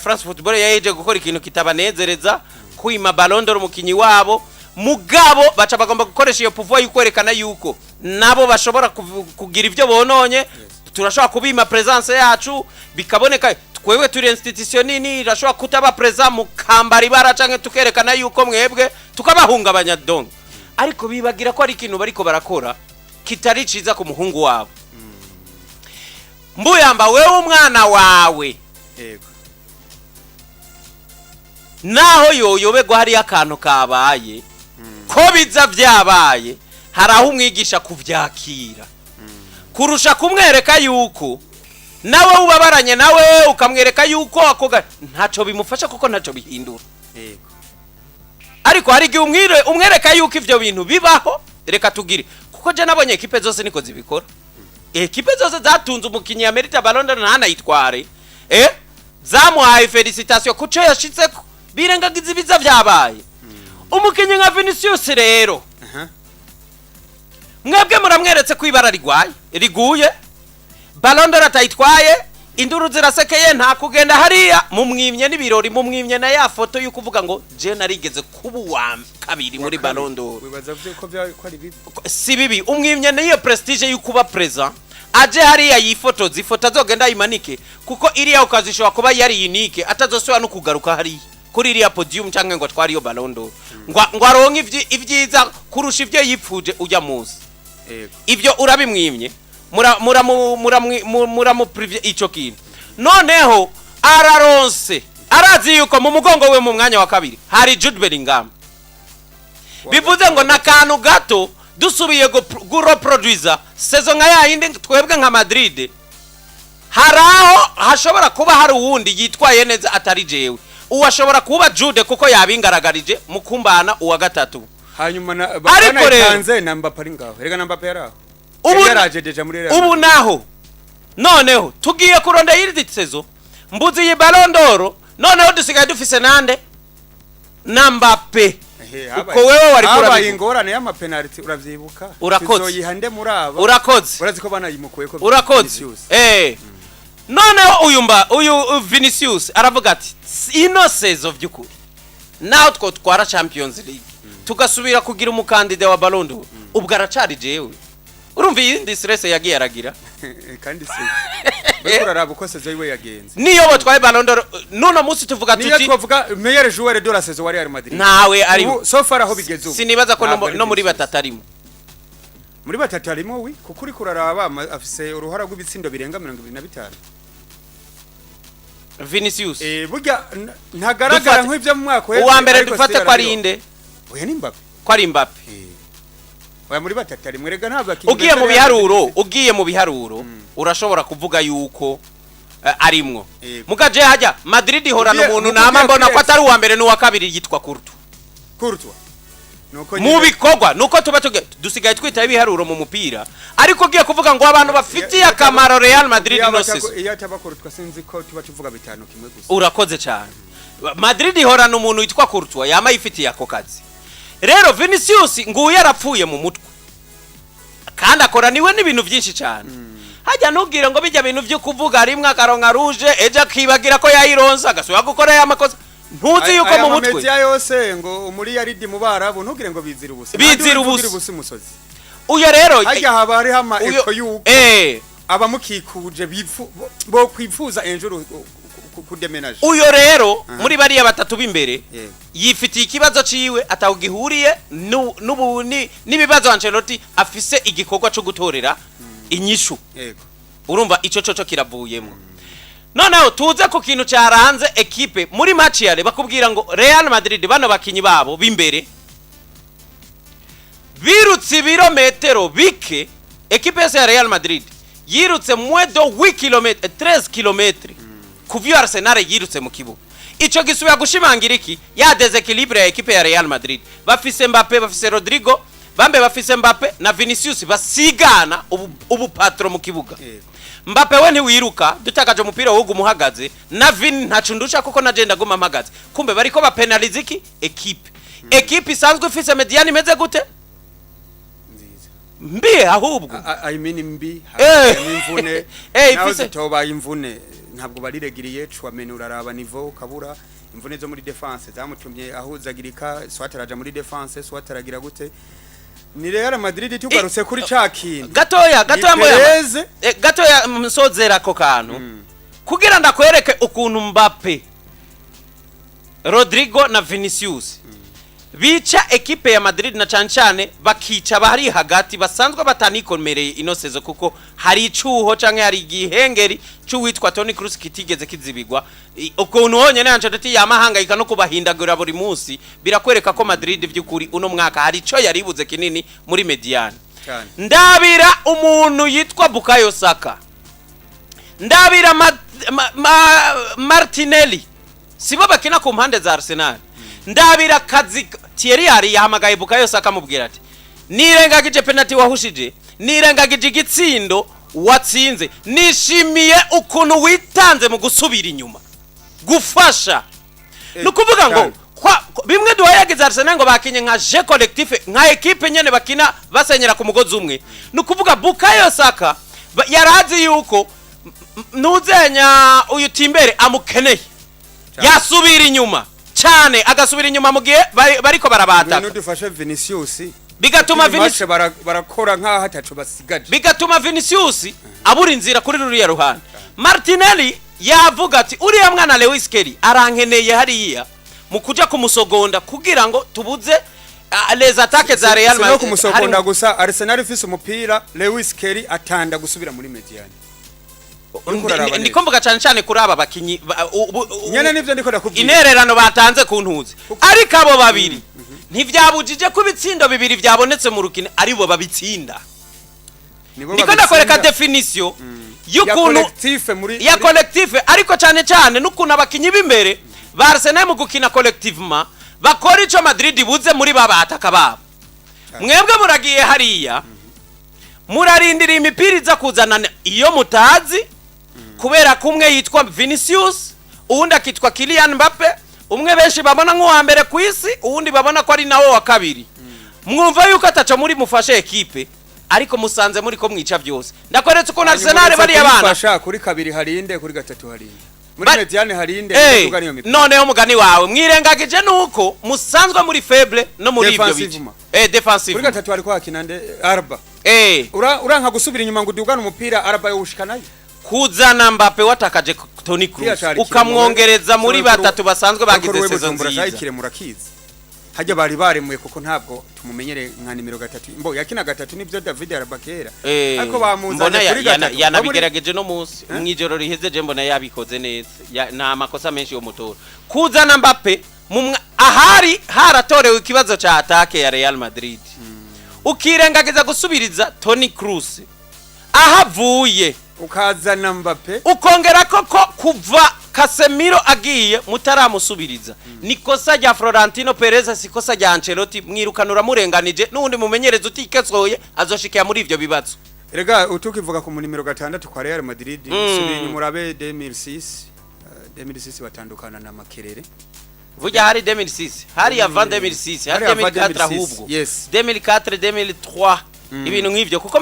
France Football yaje gukora ikintu kitabanezereza, kwima Ballon d'Or umukinyi wabo, mugabo baca bagomba gukoresha iyo pouvoir y'ukwerekana yuko nabo bashobora kugira ibyo bononye. Turashobora kubima présence yacu, bikaboneka twebwe turi institution nini, irashobora kutaba présent mu kambara ibara canke tukerekana yuko mwebwe tukabahungabanya. Donc ariko bibagira ko ari ikintu bariko barakora kitari ciza ku muhungu wabo. Mbuyamba, wewe umwana wawe naho yoyoberwa hariyo akantu kabaye ko biza byabaye, hari aho umwigisha kuvyakira. Kurusha kumwereka yuko nawe ubabaranye nawe, ukamwereka yuko ako ntaco bimufasha, kuko ntaco bihindura. Ariko hari igihe umwereka yuko ivyo bintu bibaho. Reka tugire, kuko je nabonye ekipe zose niko zibikora. Ekipe zose zatunze umukinyi ya mérite Ballon d'Or ntanayitware, zamuhaye félicitation kuco yashitseko, birengagiza ibiza vyabaye. Umukinyi nka Vinicius rero, mwebwe muramweretse ko ibara rigwaye riguye, Ballon d'Or atayitwaye, induru zirasekeye, nta kugenda hariya, mumwimye n'ibirori, mumwimye na ya foto y'uko uvuga ngo je narigeze kuba uwa kabiri muri Ballon d'Or. Wibaza byo ko bya ko ari bibi? Si bibi, umwimye n'iyo prestige y'ukuba présent, aje hariya yifotoza ifoto azogenda ayimanike, kuko iriya ukazi ishobora kuba yari unique, atazosubira no kugaruka hariya kuri iriya podium cyangwa ngo atware iyo Ballon d'Or, ngo aronke ivyiza kurusha ivyo yipfuje ujya munsi. Ibyo urabimwimye, muramuprivye ico kintu. Noneho araronse, arazi yuko mu mugongo we mu mwanya wa kabiri hari Jude Bellingham, bivuze ngo n'akantu gato dusubiye gureproduiza saison nka yayindi, twebwe nka Madrid hari aho hashobora kuba hari uwundi yitwaye neza atari jewe. Uwo ashobora kuba Jude, kuko yabingaragarije mu kumbana uwa gatatu. Hanyuma na Ariko rero- banayitanze na Mbappe ari ngaho. Erega na Mbappe yari aho. Ubu Yari yaraje déjà muri Real. Ubu naho noneho tugiye kuronda yindi saison, mbuzi iyi Ballon d'Or, noneho dusigaye dufise nande? Na Mbappe. Ehe, Uko wewe wari habaye kurabivuga. ingorane y'amapenalty, uravyibuka? Urakoze. Tuzoyiha nde muri aba? Urakoze. Urazi ko banayimukuye ko Urakoze. Vinicius. Noneho uyu mba uyu Vinicius aravuga ati ino saison by'ukuri naho twotwara Champions League, tugasubira kugira umukandida wa Ballon d'Or, ubwo aracari jewe. Urumva iyindi stress yagiye aragira. Kandi se uriko uraraba uko saison yiwe yagenze. Niyo botwaye Ballon d'Or nuno munsi tuvuga Niyo tuti twavuga meilleur joueur de la saison wa Real Madrid, ntawe ari. Ubu, so far aho bigeze ubu, Sinibaza ko no ntabwo ari no muri Vinicius. batatu arimo. Muri batatu harimo wi, kuko uriko uraraba afise uruhara rw'ibitsindo birenga 25. Vinicius? Burya ntagaragara nk'ibyo mu mwaka uheze, Uwa mbere ariko dufate still ko ari arariho. inde? Oya, ni Mbappe. Ko ari Mbappe? Oya, muri batatu harimo. Erega ntabwo abakinyi Ugiye mu beza Real biharuro, Madrid. ugiye mu biharuro urashobora kuvuga yuko arimwo. Mugaje hajya Madrid ihorana umuntu nama mugiye mbona ko kuri atari uwa mbere n'uwa kabiri, yitwa Courtois. Courtois nuko Mu bikorwa nuko tuba dusigaye twitaye ibiharuro mu mupira, ariko ugiye kuvuga ngo abantu bafitiye akamaro Real Madrid iyo ino saison, iyo ataba Courtois, sinzi ko tuba tuvuga bitanu kimwe gusa. Urakoze cyane. Madrid ihorana umuntu witwa Courtois yama yifitiye ako kazi. Rero Vinicius nguyu yarapfuye mu mutwe, kandi akora niwe n'ibintu byinshi cyane. Hajya ntubwire ngo bijya bintu byo kuvuga rimwe akaronka rouge, ejo akibagira ko yayironse, agasubira gukora ya makosa, ntuzi yuko Aya mu mutwe mamedia yose ngo muri yaridi mu Barabu, ntugire ngo bizira ubusa. Bizira Nta nduru ubusa. ivugira ubusa umusozi. Uyo rero Hajya haba hariho ama uyo eko yuko abamukikuje bo kwifuza enjuru kudemenaje. Uyo rero muri bariya batatu b'imbere yifitiye ikibazo ciwe ataho gihuriye n'ubu n'ibibazo Ancelotti afise igikorwa cyo gutorera inyishu. Urumva ico coco kiravuyemo. Noneho tuze ku kintu cyaranze ekipe muri match yare, bakubwira ngo Real Madrid bano bakinyi babo b'imbere birutse ibirometero bike. Ekipe yose ya Real Madrid yirutse moins de 8 km, 13 km kuva iyo Arsenal yirutse mu kibuga. Ico gisubira gushimangira iki? Ya déséquilibre ya ekipe ya Real Madrid. Bafise Mbappe, bafise Rodrigo, bambe bafise Mbappe na Vinicius basigana ubu patron mu kibuga. Mbappe we ntiwiruka, dutakaje umupira wowe umuhagaze, na Vini ntacu ndusha kuko na je ndaguma mpagaze. Kumbe bariko bapenaliza iki? Ekipe isanzwe ifise médiane imeze gute? Nziza. Mbi ahubwo. I mean mbi, harimo imvune. Naho zitobaye imvune, ntabwo bariregiriye. Tchouaméni uraraba niveau ukabura. Imvune zo muri défense zamutumye ahuzagirika, soit araja muri défense, soit aragira gute. Ni Real Madrid, tugarutse kuri ca kintu. Gatoya gatoya Ni mboya. Perez. Gatoya nsozera ako kantu kugira ndakwereke ukuntu Mbappe, Rodrigo na Vinicius bica ekipe ya Madrid, na cyane cyane bakica bari hagati basanzwe batanikomereye ino saison, kuko hari icuho canke hari igihengeri c'uwitwa Toni Kroos kitigeze kizibigwa. Ukuntu honyene Ancelotti yamahangayika no kubahindagura buri munsi, birakwereka ko Madrid vy'ukuri uno mwaka hari ico yaribuze kinini muri médiane. Cyane. Ndabira umuntu yitwa Bukayo Saka, ndabira Martinelli, sibo bakina ku mpande za Arsenal. Ndabira kazi Thierry Henry yahamagaye Bukayo Saka amubwira ati: "Nirengagije penalty wahushije, nirengagije igitsindo watsinze, nishimiye ukuntu witanze mu gusubira inyuma gufasha." Ni ukuvuga ngo Cyane. Bimwe duhayagiza Arsenal ngo bakinye nka jeu collectif, nka ekipe nyene bakina basenyera ku mugozi umwe. Ni ukuvuga Bukayo Saka yarazi yuko ntuzenya uyu Timbere amukeneye. Cyane. Yasubira inyuma cyane, agasubira inyuma mu gihe bariko barabataka. Ngwino dufashe Vinicius. Bigatuma Iyi match Vinicius barakora nk'aho ataco basigaje. Bigatuma Vinicius abura inzira kuri ruriya ruhande. Martinelli yavuga ati: "Uriya mwana Lewis Kelly arankeneye hariya mu kuja kumusogonda kugira ngo tubuze les attaques za Real Si no Madrid." kumusogonda Harimo- gusa, Arsenal ifise umupira, Lewis Kelly atanda gusubira muri médiane. Uriko uraraba neza. Ndiko mvuga cyane cyane kuri aba bakinyi Nyene nivyo ndiko ndakubwira. Intererano batanze ku ntuzi, ariko abo babiri ntivyabujije ko ibitsindo bibiri vyabonetse mu rukino aribo babitsinda. Nibo Ndiko ndakwereka babitsinda. définition Ya y'ukuntu collectif muri ya collectif, ariko cyane cyane n'ukuntu abakinyi b'imbere ba Arsenal mu gukina collectivement bakora ico Madrid ibuze muri ba bataka babo. Mwebwe muragiye hariya, murarindira imipira iza kuzana iyo mutazi, kubera ko umwe yitwa Vinicius, uwundi akitwa Kylian Mbappe, umwe benshi babona nk'uwa mbere ku isi, uwundi babona ko ari nawe wa kabiri. Mwumva yuko ataco muri mufashe ekipe, ariko musanze muri ko mwica byose. Ndakweretse ukuntu Arsenal bariya bana kuyifasha kuri kabiri harinde, kuri gatatu harinde, muri médiane harinde, kuvuga niyo mipira. Noneho mugani wawe mwirengagije nuko musanzwe muri faible no muri ibyo bice. Defensivement. Eh, defensive. Kuri gatatu hariko hakina nde? Alba. Uranka gusubira inyuma ngo udugane umupira, Alba yowushikanayo. Kuzana Mbappe watakaje Toni Kroos, ukamwongereza muri batatu basanzwe bagize saison nziza. Kiremura murakizi hajya bari baremuye, kuko ntabwo tumumenyere nka nimero gatatu. Mbo yakina gatatu nibyo, David Alaba kera, ariko bamuzanye mbona kuri gatatu. Yanabigerageje no munsi mwijoro riheze, je mbona yabikoze neza. Nta makosa menshi yo mutora. Kuzana Mbappe ahari haratorewe ikibazo ca attaque ya Real Madrid, ukirengagiza gusubiriza Toni Kroos ahavuye, ukazana Mbappe, ukongera ko kuva Casemiro agiye mutaramusubiriza, ni kosa rya Florentino Perez, si kosa rya Ancelotti. Mwirukana uramurenganije, n'uwundi mumenyereza utikesoye azoshikira muri ivyo bibazo. Erega utukivuga ku nimero gatandatu kwa Real Madrid, subira inyuma urabe 2006, 2006 batandukana na Makerere. Vuja hari 2006, hari avant 2006, hari Hari avant 2004. 2006, Ahubwo 2004, 2003, ibintu nk'ivyo, kuko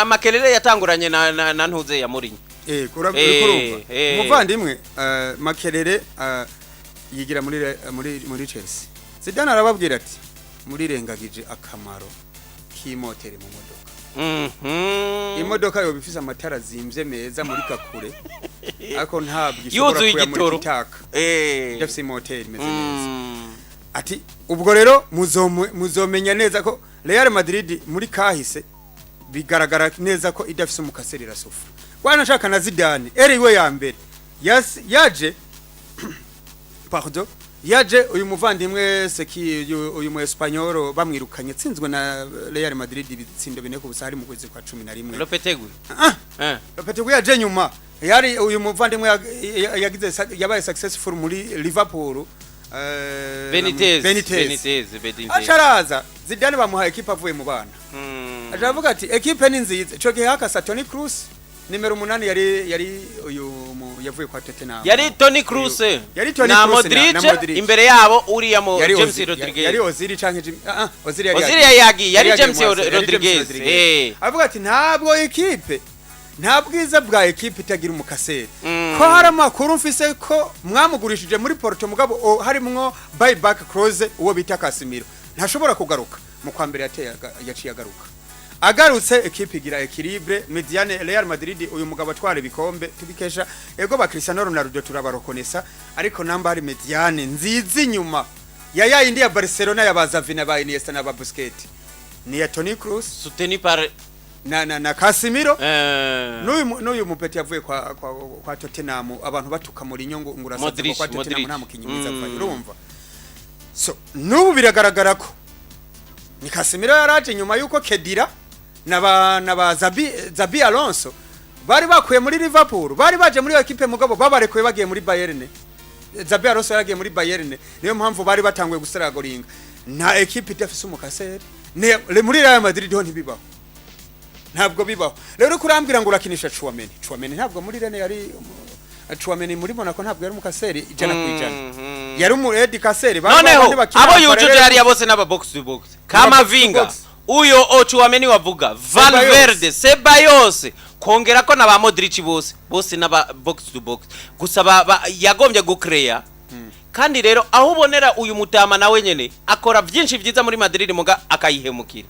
Makelele yatanguranye na ntuze ya Mourinho. Urumva umuvandimwe Makerere yigira muri Chelsea. Zidane arababwira ati: "Murirengagije akamaro k'imoteri mu modoka." Imodoka yoba ifise amatara azimvye meza muri kakure, ariko ntabwo ishobora Yuzuye kuya muri igitoro. kitaka idafise imoteri imeze neza. Ati ubwo rero muzomenya neza ko Real Madrid muri kahise bigaragara neza ko idafise umukaseri irasufa. Wanashaka na Zidane eri iwe ya mbere yaje, pardon, yaje uyu muvandimwe seki uyu mu Espanyol bamwirukanye, tsinzwe na Real Madrid ibitsindo 4-0, hari mu kwezi kwa 11. Lopetegui. Ah. Eh. Lopetegui yaje nyuma. Yari uyu muvandimwe yagize yabaye successful muri Liverpool, Benitez. Benitez. Benitez, Benitez. Acaraza Zidane bamuhaye ekipe avuye mu bana. Aca avuga ati ekipe ni nziza. Ico gihe hakasa Toni Kroos nimero 8, yari uyu yavuye kwa Tottenham. Yari Toni Kroos Yari Toni na Kroos Modric, na Modric. Imbere yabo uriya mu Yari James Ozil, yari Rodriguez. Ozil canke Jim, Ozil yari Ozil yari yagiye, yari yagiye James mu Arsenal, yari James Rodriguez, Avuga ati ntabwo ekipe, nta bwiza bwa ekipe itagira umukaseri. Ko hari amakuru mfise ko mwamugurishije muri Porto, mugabo harimwo buyback clause, uwo bita Casemiro ntashobora kugaruka mu kwa mbere. Yateye yaciye agaruka. Agarutse ekipe igira équilibre médiane. Real Madrid uyu mugabo atwara ibikombe tubikesha ego ba Cristiano Ronaldo, turabarokonesa, ariko namba hari médiane nziza inyuma ya yindi ya Barcelona ya Xavi na ba Iniesta na ba Busquets, ni ya Toni Kroos Soutenu par na Casemiro n'uyu mupeti yavuye kwa Tottenham, abantu batuka Mourinho ngo urasaze ngo Modric, kwa Tottenham Modric. nta mukinyi mwiza avayo. Urumva, so n'ubu biragaragara ko ni Casemiro yaraje nyuma yuko Khedira na ba Xabi Alonso bari bakuye muri Liverpool, bari baje muri iyo ekipe, mugabo babarekuye bagiye muri Bayern. Xabi Alonso yaragiye muri Bayern, niyo mpamvu bari batanguye gusaragoringa. Nta ekipe idafise umu casseur. Muri Real Madrid ho ntibibaho, ntabwo bibaho. Rero kurambwira ngo urakinisha Tchouameni, Tchouameni ntabwo muri Rennes yari Tchouameni, muri Monaco ntabwo yari umu casseur 100%. Yari umu aide casseur. Noneho Bandi bakina abo yujuje parallel. Hariya bose n'aba box to box. Kamavinga, box. uyo Tchouameni wavuga, Valverde, Ceballos, kongera ko na ba Modric, bose bose n'aba box to box. Gusa yagombye gucreya. Kandi rero aho ubonera uyu mutama nawe nyene akora byinshi byiza muri Madrid, muga akayihemukira.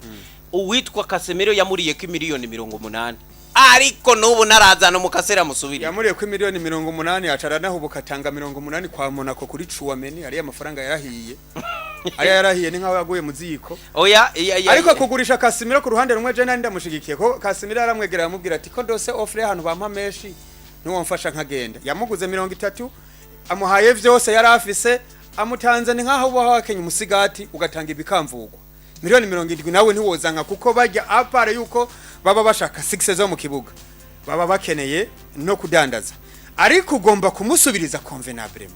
Uwitwa Casemiro yamuriye ko miliyoni 80, ariko n'ubu narazana umu casseur amusubire. Yamuriye ko miliyoni 80, acara naho ubu katanga 80 kwa Monaco kuri Tchouameni. Ariya mafaranga yarahiye, ariya yarahiye, ni nkaho yaguye mu ziko. Oya, Ariko kugurisha Casemiro, ku ruhande rumwe je nari ndamushigikiye, ko Casemiro yaramwegera aramubwira ati ko ndose offre y'ahantu bampa menshi, ntiwamfasha nkagenda. Yamuguze 30, amuhaye vyose yari afise, amutanze. Ni nkaho uba wakenye umusigati ugatanga ibikamvugwa. Miliyoni 70 nawe ntiwozanka, kuko bajya à part yuko baba bashaka success zo mu kibuga, baba bakeneye no kudandaza, ariko ugomba kumusubiriza convenablement.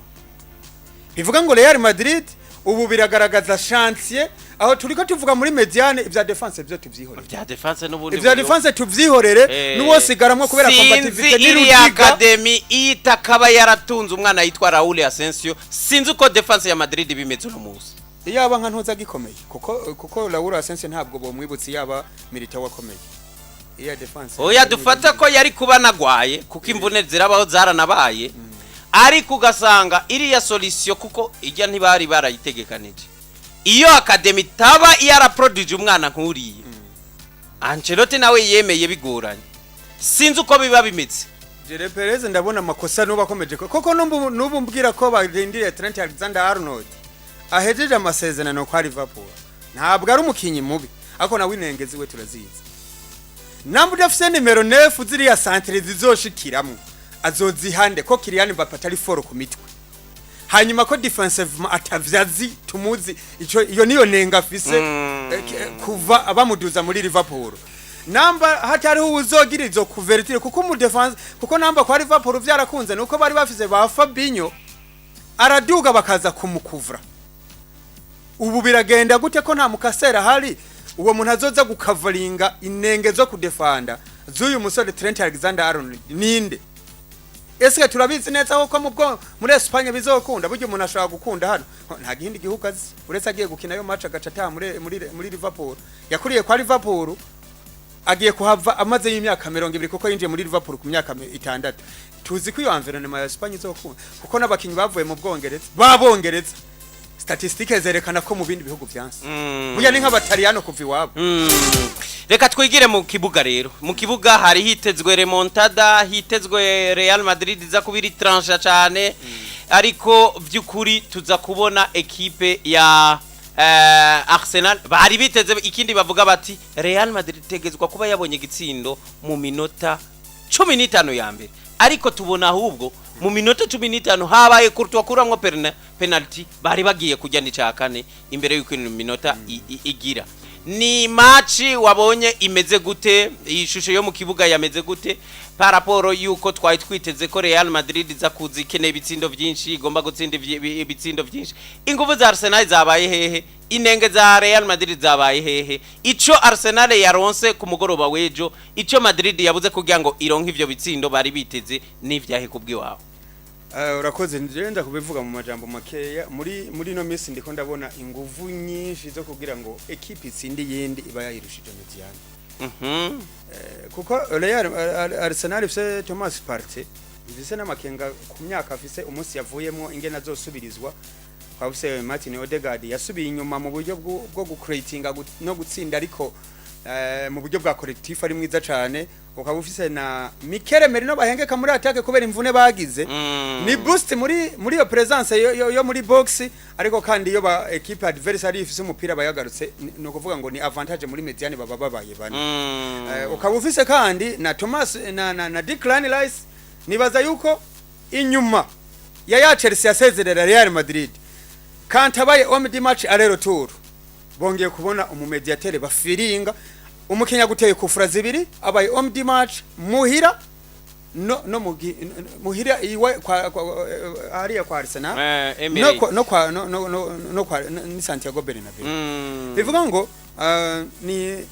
Bivuga ngo Real Madrid ubu biragaragaza chantier aho turiko tuvuga muri médiane. Ibya défense byo tuvyihorere. Bya défense n'ubundi Ibya buryo. défense tuvyihorere. Nuwosigaramwo kubera Sinzi combativité iriya ni Rudiga. academy itakaba yaratunze umwana yitwa Raul Asensio, sinzi uko défense ya Madrid bimeze uno munsi. Yaba nka ntuza gikomeye, kuko Raul Asensio ntabwo bomwibutse, yaba Militao akomeye iya défense. Oya, dufata ko yari kuba nagwaye, kuko imvune zirabaho, zaranabaye, ariko ugasanga iriya solution, kuko ijya ntibari barayitegekanije. Iyo academy itaba yaraproduce umwana nk'uriya, Ancelotti nawe yemeye bigoranye, sinzi uko biba bimeze. Jere Perez, ndabona amakosa nuba akomeje, koko nubu mbwira ko barindiriye Trent Alexander-Arnold ahejeje amasezerano kwa Liverpool. Ntabwo ari umukinyi mubi, ariko nawe inenge ziwe turazizi. Namba udafise nimero neuf, ziriya centre zizoshikiramwo azozihande, ko Kylian Mbappe atari fort ku mitwe, hanyuma ko defensive atavyazi tumuzi ico, iyo niyo nenga afise. Kuva bamuduza muri Liverpool, namba hatariho uzogira izo couverture, kuko mu défense, kuko namba kwa Liverpool vyarakunze nuko bari bafise ba Fabinho, araduga bakaza kumukuvra. Ubu biragenda gute ko nta mu casseur ahari, uwo muntu azoza gukavaringa inenge zo kudefanda z'uyu musore Trent Alexander-Arnold ninde? Ese turabizi neza ko mu bwo muri Espagne bizokunda? Buryo umuntu ashobora gukunda hano, nta gihindi gihugu azi uretse agiye gukina yo match agaca ataha muri Liverpool. Yakuriye kwa Liverpool, agiye kuhava amaze y'imyaka 20, kuko yinjiye muri Liverpool ku myaka 6. Tuzi ko iyo environnement ya Espagne izokunda, kuko n'abakinyi bavuye mu Bwongereza babongereza, statistiques zerekana ko mu bindi bihugu vyanse. Burya ni nk'abataliyano kuva iwabo. Reka twigire mu kibuga rero. Mu kibuga hari hitezwe remontada, hitezwe Real Madrid iza kuba iri trancha cyane, ariko by'ukuri tuza kubona ekipe ya Arsenal bari biteze ikindi. Bavuga bati Real Madrid itegezwa kuba yabonye igitsindo mu minota 15 ya mbere, ariko tubona ahubwo mu minota 15 habaye Courtois kuramwo penalty, bari bagiye kujya n'icya kane imbere y'uko ino minota igira. Ni match wabonye imeze gute? Iyi shusho yo mu kibuga yameze gute par rapport yuko twari twiteze ko Real Madrid iza kuza ikeneye ibitsindo byinshi, igomba gutsinda ibitsindo byinshi? Ingufu za Arsenal zabaye hehe? Inenge za Real Madrid zabaye hehe? Ico Arsenal yaronse ku mugoroba w'ejo, ico Madrid yabuze kugira ngo ironke ivyo bitsindo bari biteze, n'ivyahe kubw'iwabo? Urakoze. ngenda kubivuga mu majambo makeya. Muri no minsi ndiko ndabona inguvu nyinshi zo kugira ngo ekipe itsinde iyindi iba yayirushije médiane. Kuko Real Arsenal ifise Thomas Partey, ifise n'amakenga ku myaka afise, umunsi yavuyemo ingene azosubirizwa. Twabuse Martin Odegaard yasubiye inyuma mu buryo bwo gucreatinga no gutsinda, ariko mu buryo bwa collectif ari mwiza cane. Ukaba ufise na Mikel Merino bahengeka muri attaque kubera imvune bagize. Ni boost muri iyo présence yo muri box, ariko kandi iyo ba équipe adversaire ifise umupira bayagarutse, ni ukuvuga ngo ni avantage muri médiane, baba babaye bane. Ukaba ufise kandi na Thomas na Declan Rice. Nibaza yuko inyuma ya Chelsea yasezerera Real Madrid, Kante abaye homme du match aller retour, bongeye kubona umumediatere bafiringa. Umukinnyi aguteye kufura zibiri, abaye homme du match muhira no muhira iwe kwa hariya kwa Arsenal Eh, no Emirates. kwa no kwa no no no, no kwa ni Santiago Bernabeu. Bivuga ngo ni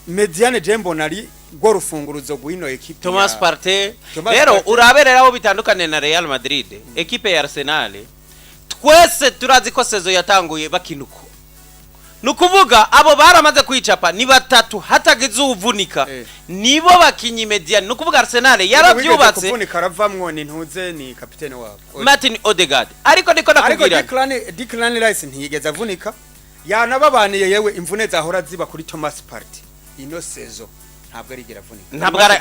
médiane, je mbona ari rwo rufunguruzo rw'ino ekipe Thomas ya- Partey. Thomas Rero Partey. uraberera aho bitandukanye na Real Madrid. Ekipe ya Arsenal twese turazi ko saison yatanguye bakina uko, ni ukuvuga abo baramaze kwicapa ni batatu hatagize uwuvunika. Nibo bakinyi médiane, ni ukuvuga Arsenal Wigeze yaravyubatse. Kuvunika aravamwo, ni ntuze, ni kapitene wabo. Martin Odegaard, ariko niko Ariko nakubwira. Declan Rice ntiyigeze avunika, yanababaniye. Yewe, imvune zahora ziba kuri Thomas Partey, ino saison ntabwo arigera avunika.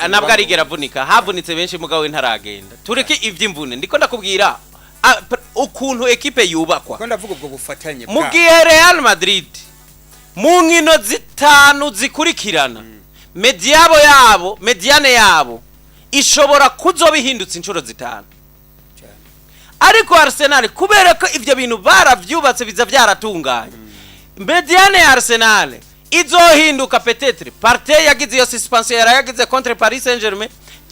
Ntabwo arigera avunika. Havunitse benshi, mugabo we ntaragenda. Tureke ivy'imvune, ndiko ndakubwira ukuntu ekipe yubakwa. Ko ndavuga ubwo bufatanye Mu bwabo. gihe Real Madrid mu nkino zitanu zikurikirana, médiane yabo ishobora kuzoba ihindutse inshuro zitanu. Cyane. Ariko Arsenal, kubera ko ivyo bintu baravyubatse, biza vyaratunganye, médiane ya Arsenal izohinduka. Peut-être Partey yagize iyo suspension yarayagize contre Paris Saint-Germain,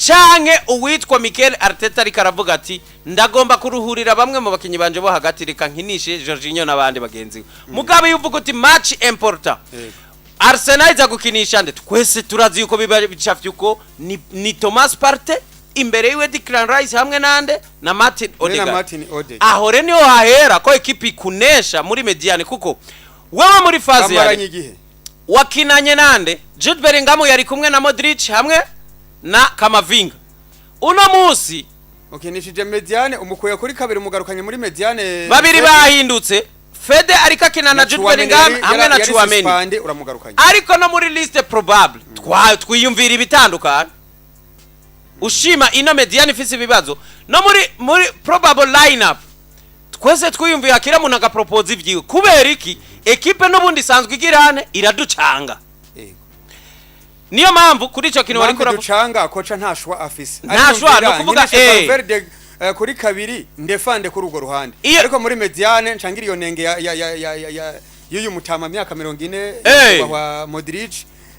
canke uwitwa Mikel Arteta ariko aravuga ati: "Ndagomba kuruhurira bamwe mu bakinyi banje bo hagati, reka nkinishe Jorginho n'abandi bagenzi we." Mugabo iyo uvuga uti match important, Arsenal iza gukinisha nde? Twese turazi yuko biba bicafye uko ni Thomas Partey, imbere yiwe Declan Rice hamwe nande na Martin Muri na Odegaard. Martin Odegaard. Aho rero niho hahera ko ekipi ikunesha muri médiane, kuko wewe muri phase Bamaranye ya igihe. wakinanye nande? Jude Bellingham yari kumwe na Modric hamwe na Kamavinga. Uno munsi Ukinishije médiane, umukuye kuri kabiri, umugarukanye muri médiane. Babiri bahindutse, Fede ariko akina na Jude Tchouaméni Bellingham hamwe na yari Tchouaméni. suspendé, uramugarukanye. Ariko no muri liste probable twiyumvira ibitandukanye. Ushima ino médiane ifise ibibazo, no muri probable lineup twese twiyumviye, akira muntu agapropoza ivyiwe. Kubera iki? Ekipe n'ubundi isanzwe igirane iraducanga. Niyo mpamvu kuri ico kintu wariko Impamvu uravuga. ducanga, koca nta choix afise. Nta choix, ni ukuvuga, Nkinishe Valverde kuri kabiri, ndefande kuri urwo ruhande. Ariko muri médiane ncangira iyo nenge ya y'uyu mutama, myaka 40, wa Modric.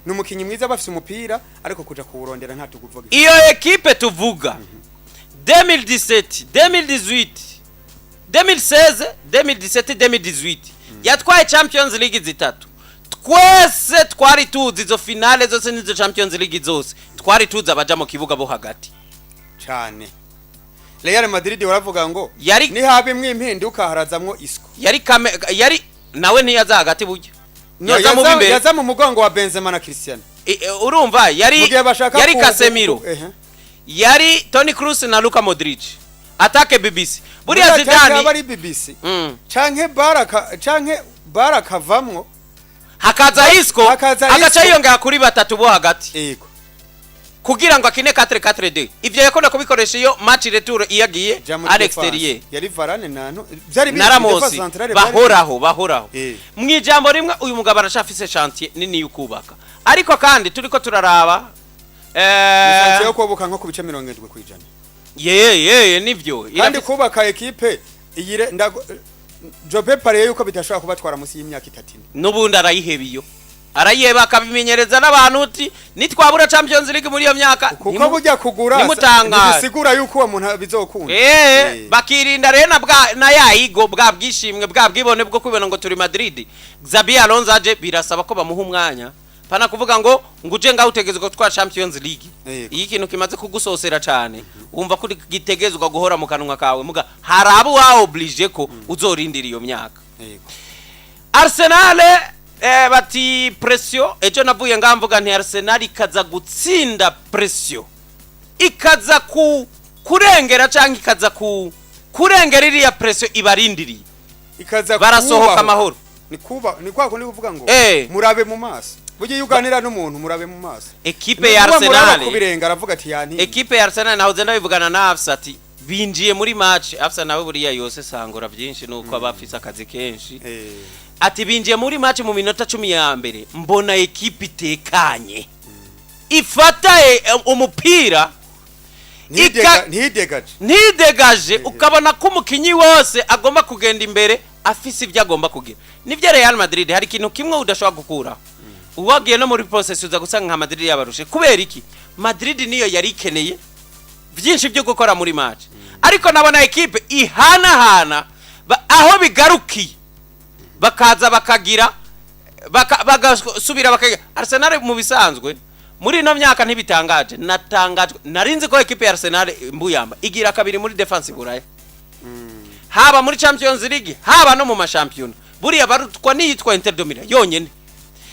Ni umukinyi mwiza, bafise umupira, ariko kuja kuwurondera nta tuguvuga. Iyo ekipe tuvuga 2017, 2018, 2016, 2017, 2018 yatwaye Champions League zitatu. Twese twari tuzi izo finale zose n'izo Champions League zose, twari tuzi abaja mu kibuga bo hagati. Cane. Real Madrid waravuga ngo nihaba imwe impinduka, harazamwo Isco. Yari kame, yari nawe ntiyaza hagati burya. No, Yaza mu b'imbere. Yaza mu mugongo wa Benzema na Cristiano. Urumva Mu gihe bashaka yari Casemiro, yari Toni Kroos na Luka Modric, attaque BBC buriya. Buriya Zidane cyangwa ari BBC canke barakavamwo. Hakaza Isco. Hakaza Agaca Isco. yiyongera kuri batatu bo hagati kugira ngo akine 4-4-2. Ivyo yakunda kubikoresha iyo match retour iyo agiye Ja muri à défense. l'extérieur. Yari Varane na no byari Na Ramos. Défense centrale byari Bahoraho. Mu ijambo rimwe, uyu mugabo aracafise chantier nini y'ukubaka, ariko kandi turiko turaraba Chantier yo kubaka nko ku bice 70%. Ye nivyo. Kandi kubaka ekipe iyire ndago Jobe pariye yuko bidashobora kubatwara munsi y'imyaka 3, 4. N'ubundi arayiheba, iyo arayiheba akabimenyereza n'abantu uti nitwabura Champions League muri iyo myaka Kuko burya kugura nimutangare. ntibisigura yuko uwo muntu bizokunda. Bakirinda rero na bwa na ya ego, bwa bwishimwe, bwa bwibone bwo kwibona ngo turi Madrid. Xabi Alonso aje, birasaba ko bamuha umwanya, pana kuvuga ngo uje ngaho utegezwa gutwara Champions League. Iyo ikintu kimaze kugusosera cyane, wumva ko gitegezwa guhora mu kanwa kawe, muga hari abo wa obligé ko uzorindira iyo myaka. Arsenal bati pression. Ejo navuye ngamvuga nti Arsenal ikaza gutsinda pression, ikaza ku kurengera cyangwa ikaza ku kurengera iriya pression ibarindiriye, Ikaza barasohoka kubaho. amahoro. Ni kuba ni kwa kundi kuvuga ngo murabe mu maso. Burya iyo uganira n'umuntu, murabe mu maso. Ekipe ya Nukuba muraba Arsenal kubirenga, aravuga ati yanti. Ekipe ya Arsenal, nahoze ndabivugana na Afsa ati binjiye muri match. Afsa nawe buriya yose sangura byinshi nuko aba afise akazi kenshi. Ati binjiye muri match, mu minota 10 ya mbere mbona ekipe itekanye, ifata umupira. Ntidegaje. Ntidegaje, ukabona ko umukinyi wose agomba kugenda imbere afise ibyo agomba kugira. Nibyo, Real Madrid hari ikintu kimwe udashobora gukuraho. Uwagiye no muri process uza gusanga nka Madrid yabarushe. Kubera iki? Madrid niyo yari ikeneye byinshi byo gukora muri match, ariko nabona ekipe ihanahana aho bigarukiye bakaza bakagira bagasubira bakagira. Arsenal mu bisanzwe muri ino myaka ntibitangaje, natangajwe, narinzi ko ekipe ya Arsenal mbuyamba igira kabiri muri defense buraya, haba muri Champions League, haba no mu mashampiyona. Buriya barutwa n'iyitwa Inter de Milan yonyene.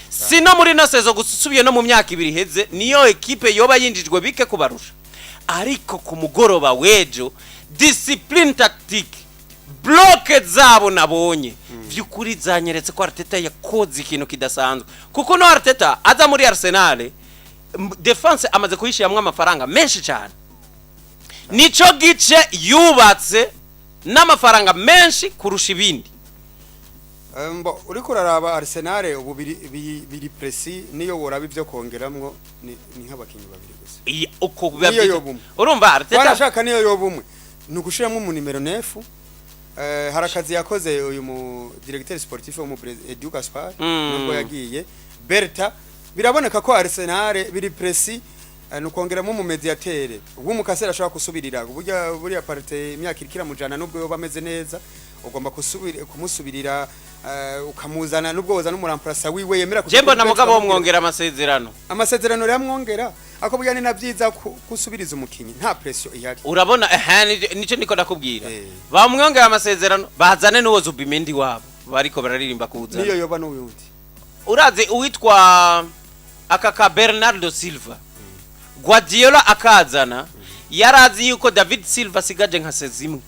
Si no muri ino saison gusa, usubiye no mu myaka 2 iheze, niyo ekipe yoba yinjijwe bike kubarusha. Ariko ku mugoroba w'ejo, discipline tactique, bloc zabo nabonye by'ukuri zanyeretse ko Arteta yakoze ikintu kidasanzwe, kuko no Arteta aza muri Arsenal, defense amaze kuyishyiramo amafaranga menshi cyane. Nico gice yubatse n'amafaranga menshi kurusha ibindi. Mbo uriko uraraba Arsenal ubu biri précis, niyo woraba ibyo kongeramwo ni nk'abakinyi babiri gusa. Uko biba Niyo byiza. yoba umwe. Urumva Arteta Wanashaka niyo yoba umwe, ni ugushiramo mu nimero 9. Hari akazi yakoze uyu mu directeur sportif wo mu Brazil, Edu Gaspar, nubwo yagiye Berta, biraboneka ko Arsenal biri précis, ni ukongeramo mu médiateur w'umukasera ashobora gusubirira burya buriya Partey imyaka irikira mujana, nubwo yoba ameze neza ugomba kumusubirira, ukamuzana, nubwo woza n'umuremplaçant wiwe yemera kuja Je mbona kuri bench mugabo ukamubwira- womwongera amasezerano. Amasezerano yamwongera ako burya ni na byiza kusubiriza umukinyi nta pression ihari. Urabona, ehe, nico niko ndakubwira. Bamwongera amasezerano, bazane n'uwo Zubimendi wabo bariko bararirimba kuzana. Niyo yoba n'uyundi. Urazi uwitwa aka ka Bernardo Silva, Guardiola akazana yarazi yuko David Silva asigaje nka sezimwe.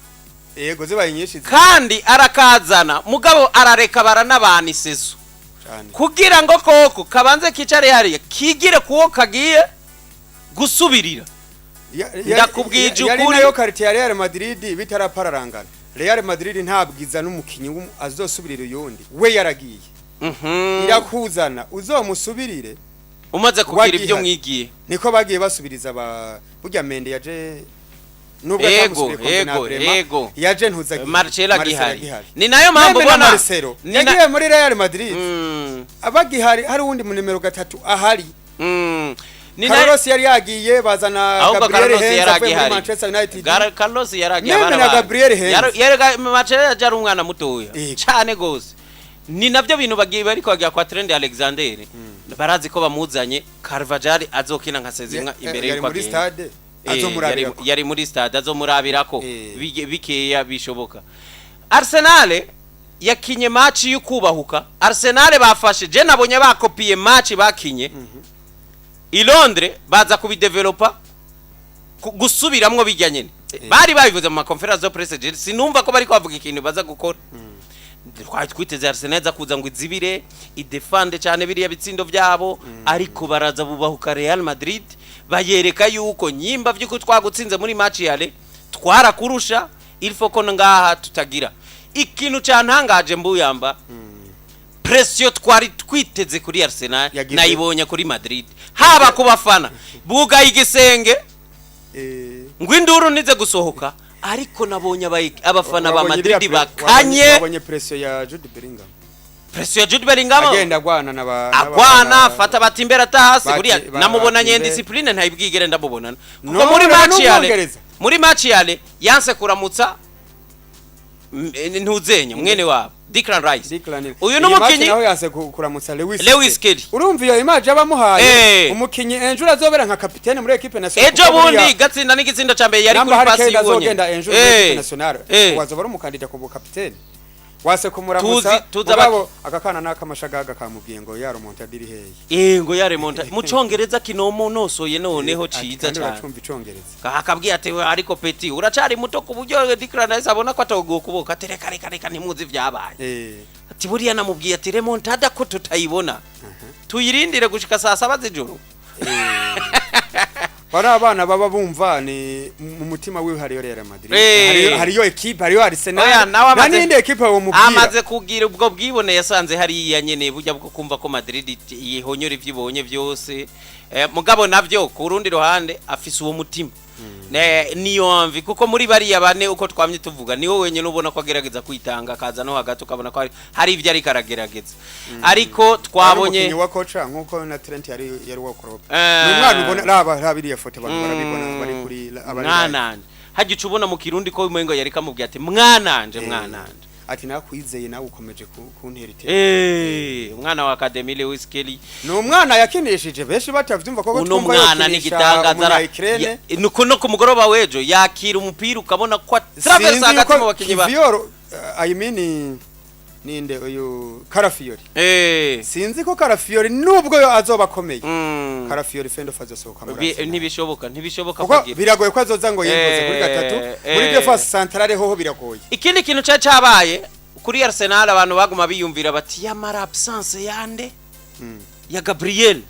Yego, zibaye nyinshi Kandi arakazana, mugabo arareka baranabana isezo cyane. kugira ngo koko kabanze kicare hariya kigire kuwo kagiye gusubirira. Ndakubwije Yari ukuri. nayo qualité ya Real Madrid bitarapararangana. Real Madrid ntabwiza n'umukinyi azosubirira uyundi we yaragiye. Irakuzana uzomusubirire Umaze kugira ibyo wagihari. mwigiye. Niko bagiye basubiriza ba burya Mendy yaje nubwo atamusubiriye convenablement, yaje ntuza Marcelo agihari. Ni nayo mpamvu Meme na ubona Marcelo ni na- yagiye muri Real Madrid abagihari hari uwundi mu nimero 3 ahari. Ni nayo Carlos yari yagiye, bazana ahubwo Gabriel Carlos Heinz yari avuye muri agihari. Manchester United. Carlos yari agihari. Meme na Gabriel Heinz. Yari Marcelo yaje ari umwana mutoya cyane gose. Ni nabyo bintu bagiye bariko bagira kwa Trent Alexander. Barazi ko bamuzanye, Carvajal azokina nka sezimwa imbere Yari yuko muri agenda. stade azomurabira. Yari muri stade azomurabirako bikeya bishoboka. Arsenal yakinye match y'ukubahuka. Arsenal bafashe, je nabonye bakopiye match bakinye i Londres, baza kubidevelopa gusubiramwo bijya nyene bari babivuze mu ma conférence de presse. Je sinumva ko bariko bavuga ikintu baza gukora. Twari twiteze Arsenal iza kuza ngo izibire, idefande cyane biriya bitsindo byabo, ariko baraza bubahuka Real Madrid, bayereka yuko nyimba vy'uko twagutsinze muri match yale twarakurusha, il faut ko ngaha tutagira ikintu cyantangaje. Mbuyamba, pression twari twiteze kuri Arsenal nayibonye kuri Madrid, haba ku bafana bugaye igisenge ngo induru nize gusohoka, ariko nabonye abafana ba Wabonye Madrid iriya bakanye. Wabonye pression ya Jude Bellingham? Pression ya Jude Bellingham. Agenda agwana na ba Agwana afata bati imbere atahasi buriya namubonanye Batimbe. discipline ntayibwigere ndamubonana kuko No, muri reka match yale n'Umwongereza. muri match yale yanse kuramutsa ntuzenya mwene wabo Declan Rice. Declan. Uyu Iyi n'umukinyi match naho yanse kuramutsa Lewis Lewis Kelly. Urumva iyo image abamuhaye umukinyi ejo azobera nka kapitene muri équipe nationale, Ejo kuko buriya bundi gatsinda n'igitsindo ca mbere yari namba kuri hari pasi Kane y'ubonye. azogenda ejo muri équipe nationale, wazoba ari umukandida ku bukapitene, wase kumuramutsa. Tuzi Mugabo akakana n'akamashagaga kamubwiye ngo ya remontada iri hehe? Ngo ya remonta mu congereza kinomonosoye noneho Ati, ciza kandi cane. uracumva icongereza. Akabwiye ati: "We, ariko petit uracari muto", ku buryo Declan Rice abona ko atoguye ukuboko, ati: "Reka, reka, reka, ntimuzi vyabaye." Ati buriya namubwiye ati remontada ko tutayibona, tuyirindire gushika saa 7 z'ijoro. Bari abana baba bumva ni mu mutima wiwe hariyo Real Madrid, hariyo équipe, hariyo Arsenal, Oya, nawe nta n'iyindi équipe womubwira. Amaze kugira ubwo bwibone yasanze hariya nyene, burya bwo kumva ko Madrid yihonyora ivyo ibonye byose. Mugabo navyo ku rundi ruhande afise uwo mutima. Niyo mvi kuko muri bariya bane uko twamye tuvuga niwe wenyine ubona ko agerageza kwitanga, akaza no hagati ukabona ko hari ibyo ariko aragerageza, ariko twabonye umukinyi wa koca nkuko na Trent yari wa Klopp. Eh. Ni umwana ubona, raba iriya foto, abantu barabibona bari kuri abari live. Mwananje, hajya uca ubona mu Kirundi ko umengo yari kamubwiye ati mwananje, mwananje. Ati nakwizeye, nawe ukomeje kuntera iteka. Umwana wa Academy Lewis Kelly. Ni umwana yakinishije benshi batavyumva koko. Uno Twumva mwana ni yokinisha igitangaza. umunya Ukraine. Nuko no ku mugoroba w'ejo yakira umupira ukabona ko traverse Sinzi hagati yuko mu bakinyi ba Kivior, I mean, ninde uyu Calafiori? Sinzi ko Calafiori nubwo yo azoba akomeye, Calafiori fendo azosohoka muri Arsenal. Ntibishoboka, ntibishoboka Kuko kugira. biragoye ko azoza ngo yimpoze kuri gatatu muri défense centrale, hoho biragoye. Ikindi kintu cari cabaye kuri Arsenal, abantu baguma biyumvira bati yamara absence yande? Ya Gabriel,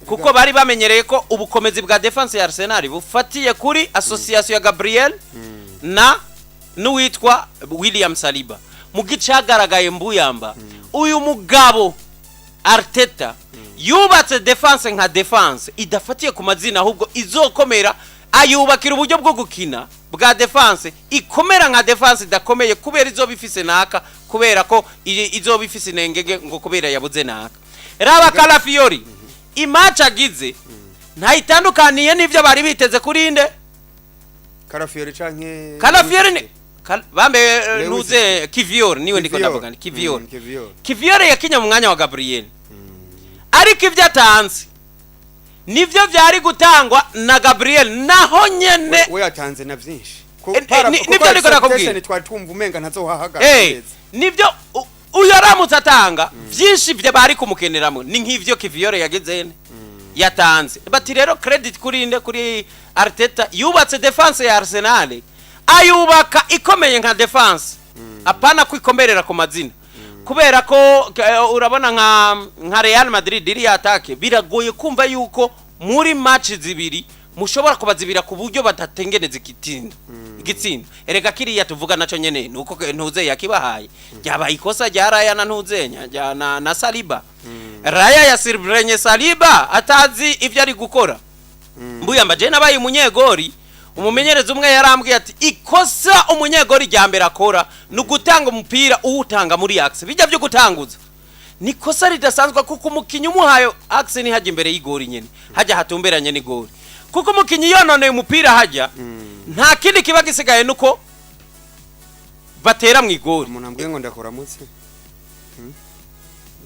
kuko bari bamenyereye ko ubukomezi bwa défense ya Arsenal bufatiye kuri association ya Gabriel na n'uwitwa William Saliba. Mu gice hagaragaye mbuyamba uyu mugabo Arteta yubatse défense nka défense idafatiye ku mazina, ahubwo izokomera, ayubakira uburyo bwo gukina bwa défense ikomera nka défense idakomeye kubera izoba ifise naka, kubera ko izoba ifise inengege ngo kubera yabuze naka. Raba Calafiori, i match agize ntayitandukaniye n'ivyo bari biteze kuri nde? Calafiori canke Calafiori ni bambe Lewis. Nuze Kivior niwe ndiko Kivior. ndavuga, ni Kivior. Kivior. Kivior yakinye mu mwanya wa Gabriel, ariko ibyo atanze nivyo vyari gutangwa na Gabriel naho nyene. We yatanze na vyinshi. Nivyo ndiko nakubwira. Twari twumva umenga ntazohahagarara neza. Nivyo uyu aramutse atanga vyinshi vyo bari kumukeneramo ni nk'ivyo Kivior yagize ne yatanze. Bati rero credit kuri nde? Kuri Arteta, yubatse défense ya Arsenal, ayubaka ikomeye nka défense, apana kwikomerera ku mazina, kubera ko urabona nka Real Madrid iri attaque, biragoye kumva yuko muri match zibiri mushobora kubazibira ku buryo badatengeneza igitsindo. Erega kiriya tuvuga naco nyene nuko ntuze yakibahaye, ryabaye ikosa rya Raya na ntuzenya rya na Saliba. Raya yasiribrenye Saliba atazi ivyo ari gukora. Mbuyamba je nabaye umunyegori, umumenyereza umwe yarambwiye ati ikosa umunyegori rya mbere akora ni ugutanga umupira uwutanga muri axe, bijya byo gutanguza ni kosa ridasanzwe, kuko umukinyi umuhaye axe ntihajya imbere y'igori nyene, hajya hatumberanye n'igori, kuko umukinyi yononeye umupira hajya nta kindi kiba gisigaye nuko batera mu igori. Umuntu ambwiye ngo ndakuramutse.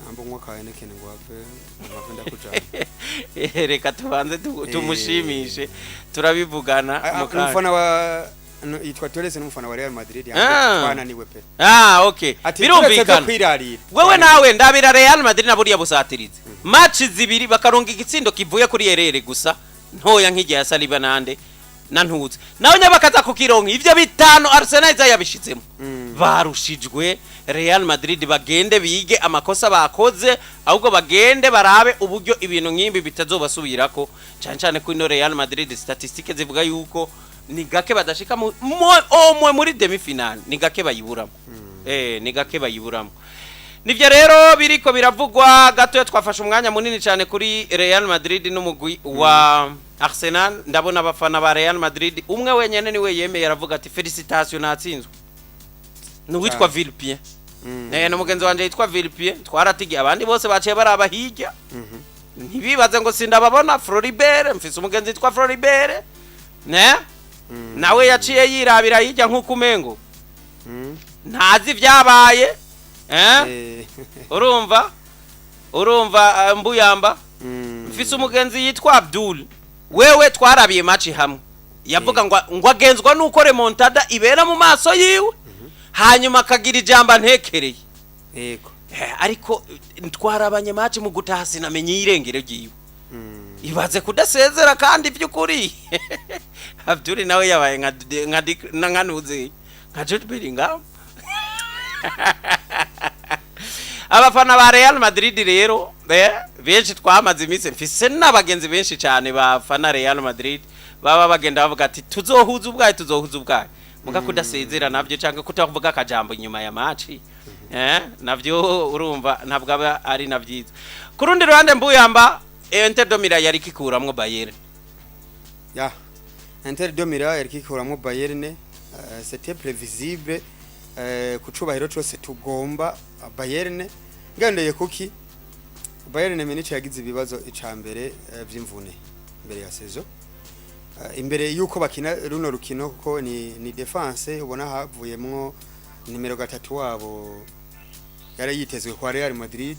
Namba unywa ka Heineken ngo have ndakujana. Reka tubanze tumushimishe, turabivugana mu kanya. Umufana wa no, yitwa Torres, n'umufana wa Real Madrid, Ah. twananiwe pe. Ah, okay. Ati turetse byo Birumvikana. kwirarira. Wewe nawe ndabira Real Madrid na buriya busatirizi, match zibiri bakaronga igitsindo kivuye kuri erere gusa ntoya nk'igihe ya Saliba nande na ntuze, nawe nyabakaza kukironka ivyo bitanu Arsenal izayabishizemo. Barushijwe Real Madrid, bagende bige amakosa bakoze, ahubwo bagende barabe uburyo ibintu nk'ibi bitazobasubirako, cyane cyane ko ino Real Madrid statistique zivuga yuko ni gake badashika omwe muri demi finale, ni gake bayiburamo, ni gake bayiburamo. Nivyo rero biriko biravugwa. Gatoya twafashe umwanya munini cyane kuri Real Madrid n'umugwi wa Arsenal. Ndabona abafana ba Real Madrid, umwe wenyene niwe yemeye aravuga ati félicitations, natsinzwe, ni uwitwa Villepien. Ni umugenzi wanje yitwa Villepien, twaratigiye, abandi bose baciye baraba hirya. Ntibibaze ngo sindababona. Floribert, mfise umugenzi yitwa Floribert, ne nawe yaciye yirabira hirya nk'uko umengo ntazi ibyabaye, eh? Urumva mbuyamba, mfise umugenzi yitwa Abdul, wewe twarabiye match hamwe, yavuga ngo agenzwa nuko remontada ibera mu maso yiwe, hanyuma akagira ijambo antekereye. Ariko twarabanye match, mu gutaha sinamenye irengero ryiwe. Ibaze kudasezera kandi by'ukuri Abdul nawe yabaye nka ntuzi nka Jude Bellingham. Abafana ba Real Madrid rero benshi twamaze iminsi, mfise n'abagenzi benshi cyane bafana Real Madrid, baba bagenda bavuga ati tuzohuza ubwayo, tuzohuza ubwayo, muga kudasezera navyo cyangwa kutavuga akajambo inyuma ya match, navyo urumva ntabwo aba ari na byiza. Ku rundi ruhande mbuyamba Inter de Milan yari kikuramwo Bayern. Ya, Inter de Milan yari kikuramwo Bayern, c'était prévisible, ku cubahiro cose tugomba Bayern. Ngendeye kuki Bayern Munich yagize ibibazo, ica mbere vy'imvune imbere ya saison, imbere yuko bakina runo rukino, kuko ni défense ubona havuyemwo nimero 3 wabo yari yitezwe kwa Real Madrid,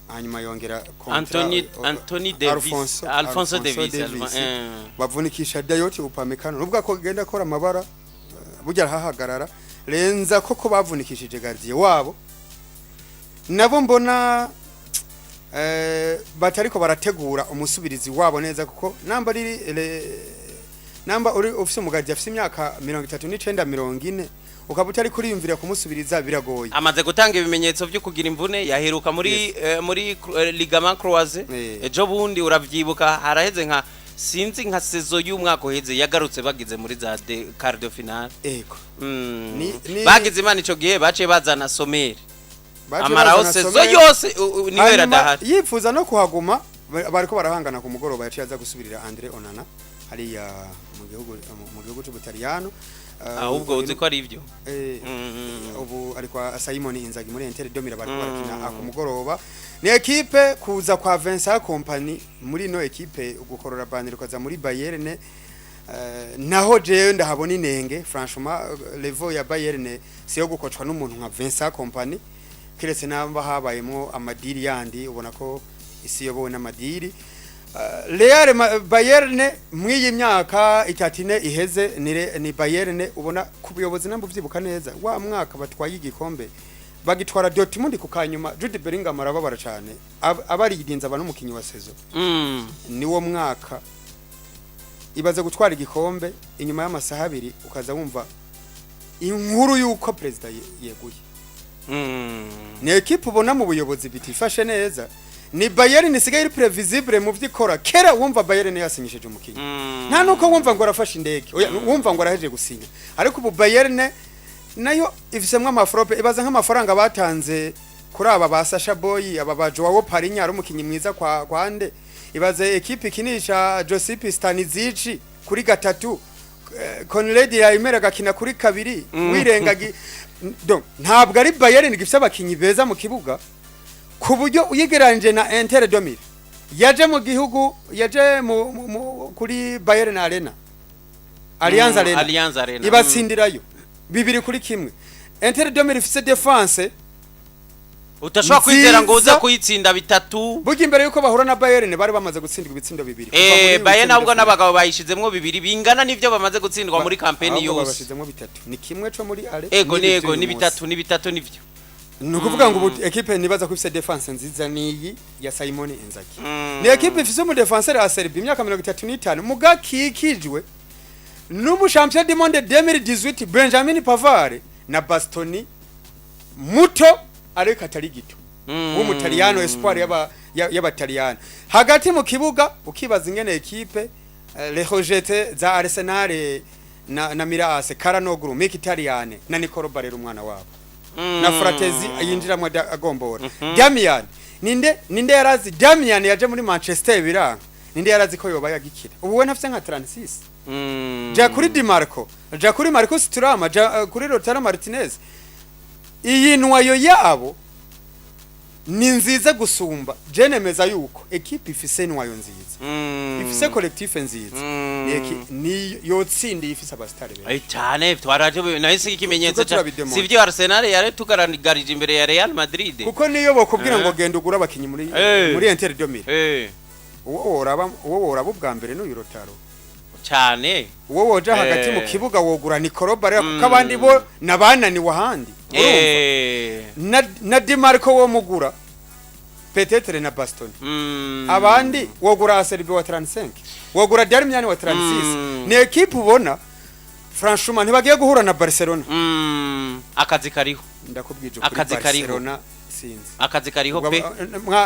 hanyuma yongera contrat, Anthony Davis. Alfonso, Alfonso Davis. Davis. Bavunikisha Dayot Upamecano, nubwo ko genda akora amabara, burya arahahagarara renza koko. Bavunikishije gardien wabo, nabo mbona batariko barategura umusubirizi wabo neza, kuko namba riri namba uri ufise umugardien afise imyaka 39, 40, ukaba utari kuriyumvira kumusubiriza, biragoye. Amaze gutanga ibimenyetso byo kugira imvune, yaheruka muri muri ligament croisé. Ejo bundi uravyibuka, haraheze nka sinzi nka saison y'umwaka uheze, yagarutse bagize muri za quart de finale. Ego. Bagize Imana ico gihe baciye bazana Sommer. Baciye amaraho bazana saison Sommer. yose niwe Hanyuma radahari. yifuza no kuhaguma, bariko barahangana ku mugoroba, yaciye aza gusubirira Andre Onana hariya mu gihugu c'Ubutaliyano. Ahubwo uzi ko ari ivyo. Ubu ari kwa Simon Inzaghi muri Inter de Milan, bariko barakina ku mugoroba. Ni ekipe kuza kwa Vincent Kompany muri no ekipe, gukorora banner ukaza muri Bayern, naho jewe ndahabona inenge. Franchement, level ya Bayern siyo gukocwa n'umuntu nka Vincent Kompany, kiretse namba habayemo amadiri yandi. Ubona ko isi yobowe n'amadiri. Real Bayern mw'iyi myaka 3, 4 iheze ni Bayern ubona ku buyobozi. Namba uvyibuka neza, wa mwaka batwaye igikombe bagitwara Dortmund ku kanyuma, Jude Bellingham arababara cyane, abaridinza abantu umukinyi wa saison. Niwo mwaka ibaze gutwara igikombe, inyuma y'amasaha 2 ukaza wumva inkuru y'uko perezida yeguye. Ni ekipe ubona mu buyobozi bitifashe neza. Ni Bayern isigaye iri prévisible mu vyikora. Kera wumva Bayern yasinyishije umukinyi, nta nuko wumva ngo arafashe indege. Oya, wumva ngo arahejeje gusinya. Ariko ubu Bayern nayo ifisemwo amafrope. Ibaza nk'amafaranga batanze kuri aba ba Sasha Boy, aba ba Joao Palhinha, ari umukinyi mwiza kwa nde. Ibaze ekipe ikinisha Josip Stanisic kuri 3, Konrad Laimer agakina kuri 2. Wirengagi donc ntabwo ari Bayern gifise abakinyi beza mu kibuga, ku buryo uyigereranyije na Inter de Milan yaje mu gihugu, yaje mu kuri Bayern Arena, Allianz Arena, Allianz Arena. Ibatsindirayo 2-1. Inter de Milan ifise défense Utashobora kwizera ngo uze nziza. kuyitsinda 3. Burya imbere yuko bahura na Bayern bari bamaze gutsindwa ibitsindo 2. Kuva muri Bayern huitième ahubwo de finale. n'abagabo bayishizemwo 2 bingana n'ivyo bamaze gutsindwa muri campaign Ahubwo yose. babashizemo 3, ni kimwe co muri aller Ego. n'ibi Nego vy'uyu ni munsi. 3, ni 3, nivyo. Ni ukuvuga ngo ubu ekipe nibaza ko ifise défense nziza niyi ya Simone Inzaghi. Ni ekipe ifise umu défenseur ya Serbia, imyaka 35, mugakikijwe n'umu champion du monde 2018 Benjamin Pavard na Bastoni muto ariko atari gito, w'umutaliyano, espoir y'abataliyano hagati mu kibuga. Ukibaza ingene ekipe les rejetés za Arsenal na Milan AC, Calhanoglu, Mkhitaryan na Nicolo Barella umwana wabo, na Frattesi yinjiramo agombora. Damian, ninde yarazi Damian yaje muri Manchester biranga? Ninde yarazi ko yoba yagikira? Ubu we ntafise nka 36. Ja kuri Di Marco, ja kuri Marcus Thuram, ja kuri Lautaro Martinez. Iyi noyau yabo ni nziza gusumba. Je nemeza yuko ekipe ifise noyau nziza, ifise collectif nziza, ni yotsindiye ifise abastari benshi. Cyane, twaraje nahise ikimenyetso Turiko turabidemontra. sivyo Arsenal yari tugaranigarije imbere ya Real Madrid. Kuko niyo bokubwira ngo genda ugura abakinyi muri muri Inter de Milan, uwo woraba ubwa mbere n'uyu Lautaro. Cyane. Uwo woja hagati mu kibuga wogura Nicolo Barella, kuko abandi bo nabananiwe ahandi. Urumva? Na Di Marco wo mugura peut-être na Bastoni. Abandi wogura Acerbi wa 35, wogura Darmian wa 36. Ni ekipe ubona franchement ntibagiye guhura na Barcelona. Akazi kariho. Ndakubwije ukuri, Akazi kariho. Barcelona sinzi. Akazi kariho pe.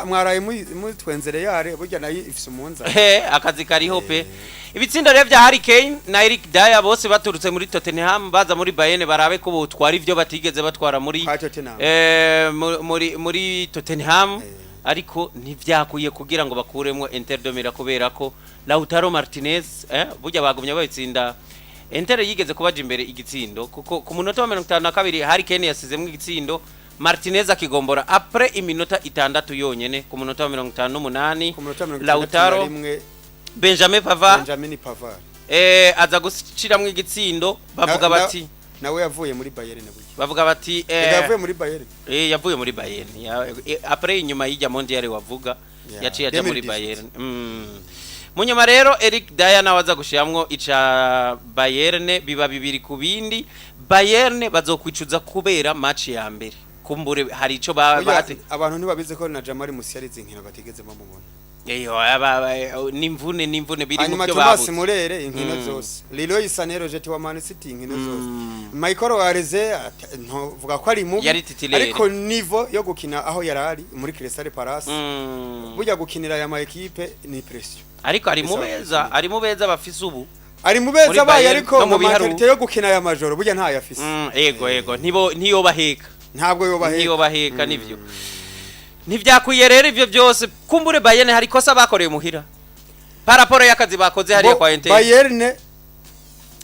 Mwaraye mutwenzere yare, burya nayo ifise umunzani. He, akazi kariho pe. Ibitsindo rero vya Harry Kane na Eric Dier, bose baturutse muri Tottenham baza muri Bayern, barabe ko botwara ivyo batigeze batwara muri Kwa Tottenham. muri Tottenham. Ariko ntivyakuye kugira ngo bakuremwo Inter de Milan, kubera ko Lautaro Martinez, burya bagumye babitsinda. Inter yigeze kubaja imbere igitsindo, kuko ku munota wa 52 Harry Kane yasizemwo igitsindo, Martinez akigombora après iminota 6 yonyene. Ku munota wa 58 Ku munota wa 61, Lautaro Benjamin Pavard, Benjamin Pavard aza gushiramwo igitsindo, bavuga bati Nawe yavuye muri Bayern burya. Bavuga bati Yavuye muri Bayern. Yavuye muri Bayern. Après inyuma y'ijya mondial wavuga, yaciye aja muri 2018. Bayern. Munyuma rero Eric Dier nawe aza gushiramwo ica Bayern, biba 2-2. Bayern bazokwicuza kubera match ya mbere, kumbure hari ico Burya bate. Abantu ntibabizi ko na Jamal Musiala izi nkino batigeze bamubona. Eyo, n'imvune biri mu Hanyuma byo Thomas babuze. Muller inkino zose, Leroy Sané Roger wa Man City inkino zose, Michael Olise ntovuga ko ari mubi, Yari titulaire. ariko niveau yo gukina aho yarari muri Crystal Palace, burya gukinira aya ma équipe ni pression. Ariko ari mu Bisaba beza, ari mu beza bafise ubu Ari mu muri beza baye, Bayern ariko no mu mu biharuro. mentalité yo gukina aya majoro burya ntayo afise. Ego, ntibo ntiyobaheka. Ntabwo yobaheka. Ntiyobaheka, nivyo. Ntivyakwiye rero ivyo byose. Kumbure Bayern hari kosa bakoreye muhira par rapport y'akazi bakoze hariya kwa Inter, Bayern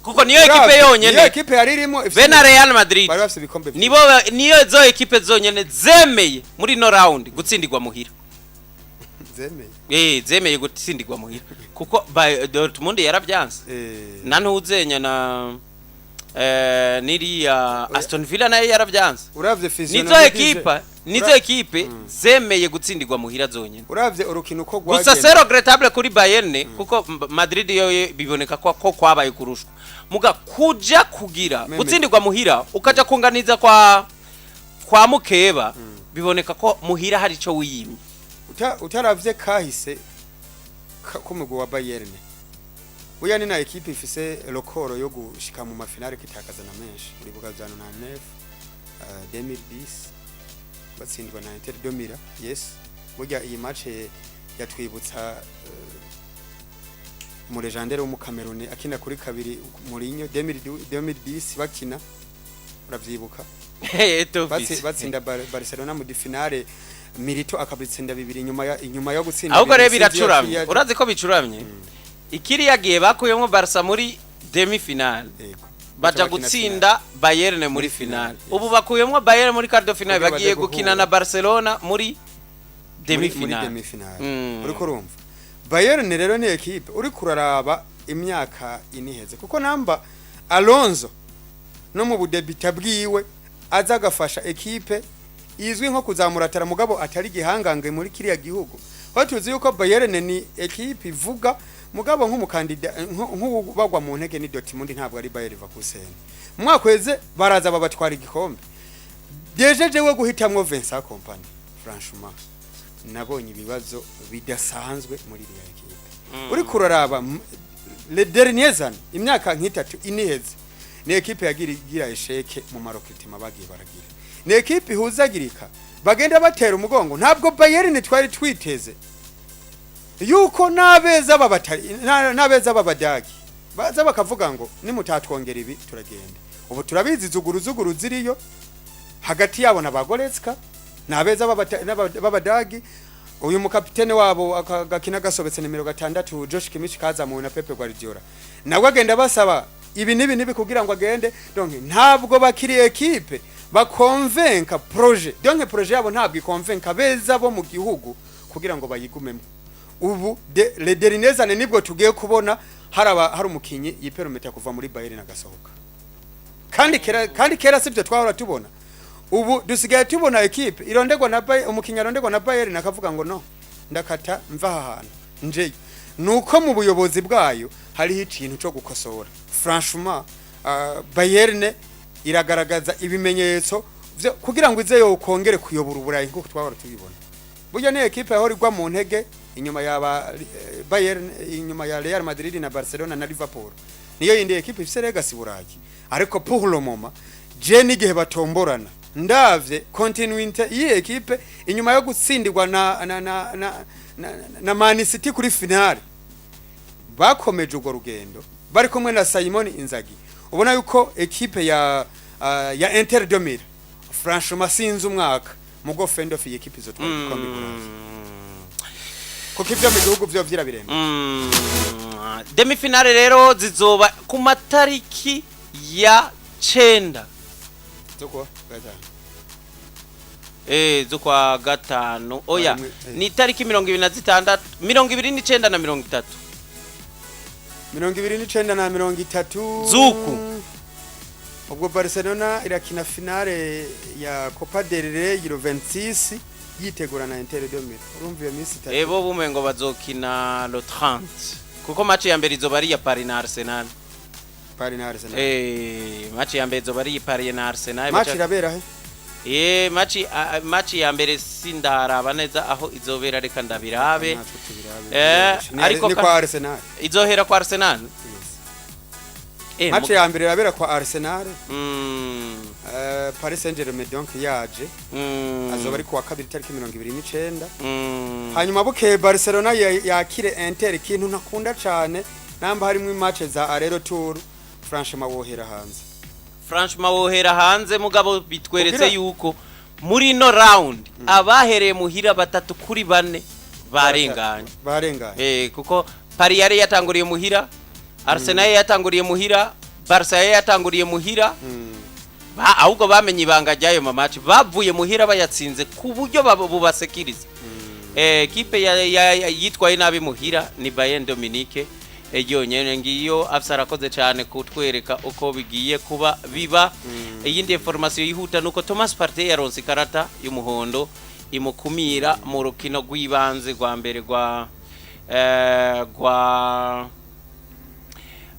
kuko niyo ekipe Uravye, niyo yonyene ekipe yari irimo ifise be na Real Madrid bari bafise ibikombe vyinshi. Nibo niyo zo ekipe zonyene zemeye muri no round gutsindirwa muhira. Zemeye. Zemeye gutsindirwa muhira, kuko Dortmund yaravyanse, na ntuzenya na niriya Aston Villa nayo yaravyanse. Uravye Nizo physionomie ekipa, nizo ekipe zemeye gutsindirwa muhira zonyene. Uravye urukino uko Gusa rwagenda. c'est regrettable kuri Bayern, kuko Madrid yo biboneka ko kwabaye kurushwa, muga kuja kugira Meme. gutsindirwa muhira ukaja kunganiza kwa mukeba, biboneka ko muhira hari ico wiyimye. Utaravye kahise k'umugwi wa Bayern, burya ni na ekipe ifise record yo gushika mu mafinale kitakaza na menshi. Uribuka za 99, 2010 batsindwa na Inter de Milan. Yes, burya iyi match yatwibutsa mu légendaire w'umukameruni akina kuri kabiri, Mourinho, 2010 bakina, uravyibuka? Eto'o. Batsinda Barcelona mu finale, Milito akabitsinda bibiri inyuma yo gutsinda Ahubwo rero bibiri, sinzi biracuramye. yaciye Urazi ko bicuramye, ikiriya gihe bakuyemo Barca muri demi finale, Yego. baja Baca bakina gutsinda Bayern muri muri finale. finale, yes. Ubu bakuyemo Bayern muri quart de finale, Kugira bagiye baje gukina guhura. na Barcelona muri demi muri finale. Demi finale. Uriko urumva Bayern rero ni equipe uriko uraraba imyaka iniheze, kuko namba Alonso no mu budebita bwiwe aza agafasha ekipe izwi nko kuzamuratara, mugabo atari gihangange muri kiriya gihugu, aho tuzi yuko Bayern ni ekipe ivuga, mugabo nk'umukandida nk'ubagwa mu ntege ni Dortmund, ntabwo ari Bayer Leverkusen. Mu mwaka weze baraza babatwara igikombe. Dejeje we guhitamwo Vincent Kompany, franchement nabonye ibibazo bidasanzwe muri iriya ekipe. Uriko uraraba les dernières années, imyaka nk'itatu iniheze, ni ekipe yagira igira échec mu ma recrutement bagiye baragira, ni ekipe ihuzagirika, bagenda batera umugongo. Ntabwo Bayern twari twiteze yuko n'abeza babatari n'abeza b'abadagi baza bakavuga ngo nimutatwongera ibi turagenda. Ubu turabizi zuguru zuguru ziriyo hagati yabo na ba Goretzka n'abeza b'abadagi. Uyu mukapitene wabo gakina gasobetse nimero 6, Josh Kimmich, kazamuwe na Pep Guardiola, nawe agenda basaba ibi nibi nibi kugira ngo agende. Donc ntabwo bakiri ekipe bakonvenka projet, donc projet yabo ntabwo ikonvenka beza bo mu gihugu kugira ngo bayigumemo. Ubu les dernières années nibwo tugiye kubona hari umukinyi yiperometa kuva muri Bayern agasohoka, kandi kera sivyo twahora tubona. Ubu dusigaye tubona ekipe irondegwa na Bayern, umukinyi arondegwa na Bayern akavuga ngo no ndakata mva aha hantu njeyo. Nuko mu buyobozi bwayo hariho ikintu cyo gukosora. Franchement, Bayern iragaragaza ibimenyetso kugira ngo ize yo kongere kuyobora Uburayi nkuko twahora tubibona. Burya ni ekipe yahora igwa mu ntege inyuma ya ba Bayern, inyuma ya Real Madrid na Barcelona na Liverpool, niyo yindi ekipe ifise legacy Burayi. Ariko pour le moment, je n'igihe batomborana, ndavye continuité y'iyi ekipe inyuma yo gutsindirwa na Man City kuri finale, bakomeje urwo rugendo bari kumwe na Simon Inzaghi. Ubona yuko ekipe ya Inter de Milan, franchement sinzi umwaka Mugo fend off iyi ekipe izotwara igikombe i Burayi, kuko ivyo mu gihugu vyo vyirabirembe. Demi-finale rero zizoba ku matariki ya 9 Z'ukwa gatanu. Z'ukwa gatanu, oya. Harimwe, eh. Ni itariki 26, 29 na 30. 29 na 30 Zuku. Ubwo Barcelona irakina finale ya Copa del Rey le 26, yitegura na Inter de Milan. Urumva iyo minsi 3. Ebo bume ngo bazokina le 30, kuko match ya mbere izoba ari iya Paris na Arsenal. Paris na Arsenal. Match ya mbere izoba ari iya Paris na Arsenal. Match irabera he? Match ya mbere sindaraba neza aho izobera, reka ndabirabe. Natwe tubirabe. Ariko Ni kwa Arsenal. Izohera kwa Arsenal. Yes. Eh. Match ya mbere irabera kwa Arsenal. Paris Saint-Germain donc yaje, azoba ari kuwa kabiri tariki 29. Hanyuma bukeye Barcelona yakire Inter. Ikintu ntakunda cane, namba harimo match za aller-retour, franchement wohera hanze. Franchement wohera hanze, mugabo bitweretse yuko muri ino round abahereye muhira batatu kuri bane barenganye. Barenganye. Kuko Paris yari yatanguriye muhira, Arsenal yari yatanguriye muhira, Barca yari yatanguriye muhira. Ahubwo bamenye ibanga ry'ayo ma match, bavuye muhira bayatsinze ku buryo bubasekiriza. Kipe yitwaye nabi muhira ni Bayern Dominique yonyene ngiyo. Afsa arakoze cyane kutwereka uko bigiye kuba biba. Iyindi information yihuta nuko Thomas Partey yaronse ikarata y'umuhondo imukumira mu rukino rw'ibanze rwa mbere rwa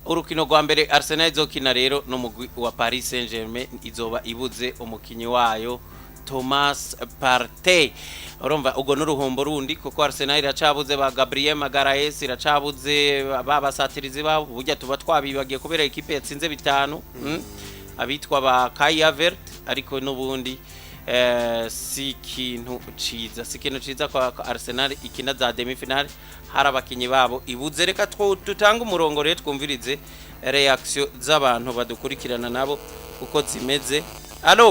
urukino rwa mbere Arsenal izokina rero n'umugwi wa Paris Saint-Germain, izoba ibuze umukinyi wayo Thomas Partey. Urumva ubwo n'uruhombo rundi, kuko Arsenal iracabuze ba Gabriel Magalhaes, iracabuze ba basatirizi babo. Burya tuba twabibagiye kubera ikipe yatsinze bitanu, abitwa ba Kai Havertz, ariko n'ubundi si ikintu ciza kwa Arsenal ikina za demi finale hari abakinyi babo ibuze. Reka tutange umurongo rero, twumvirize reaction z'abantu badukurikirana nabo uko zimeze. Allo?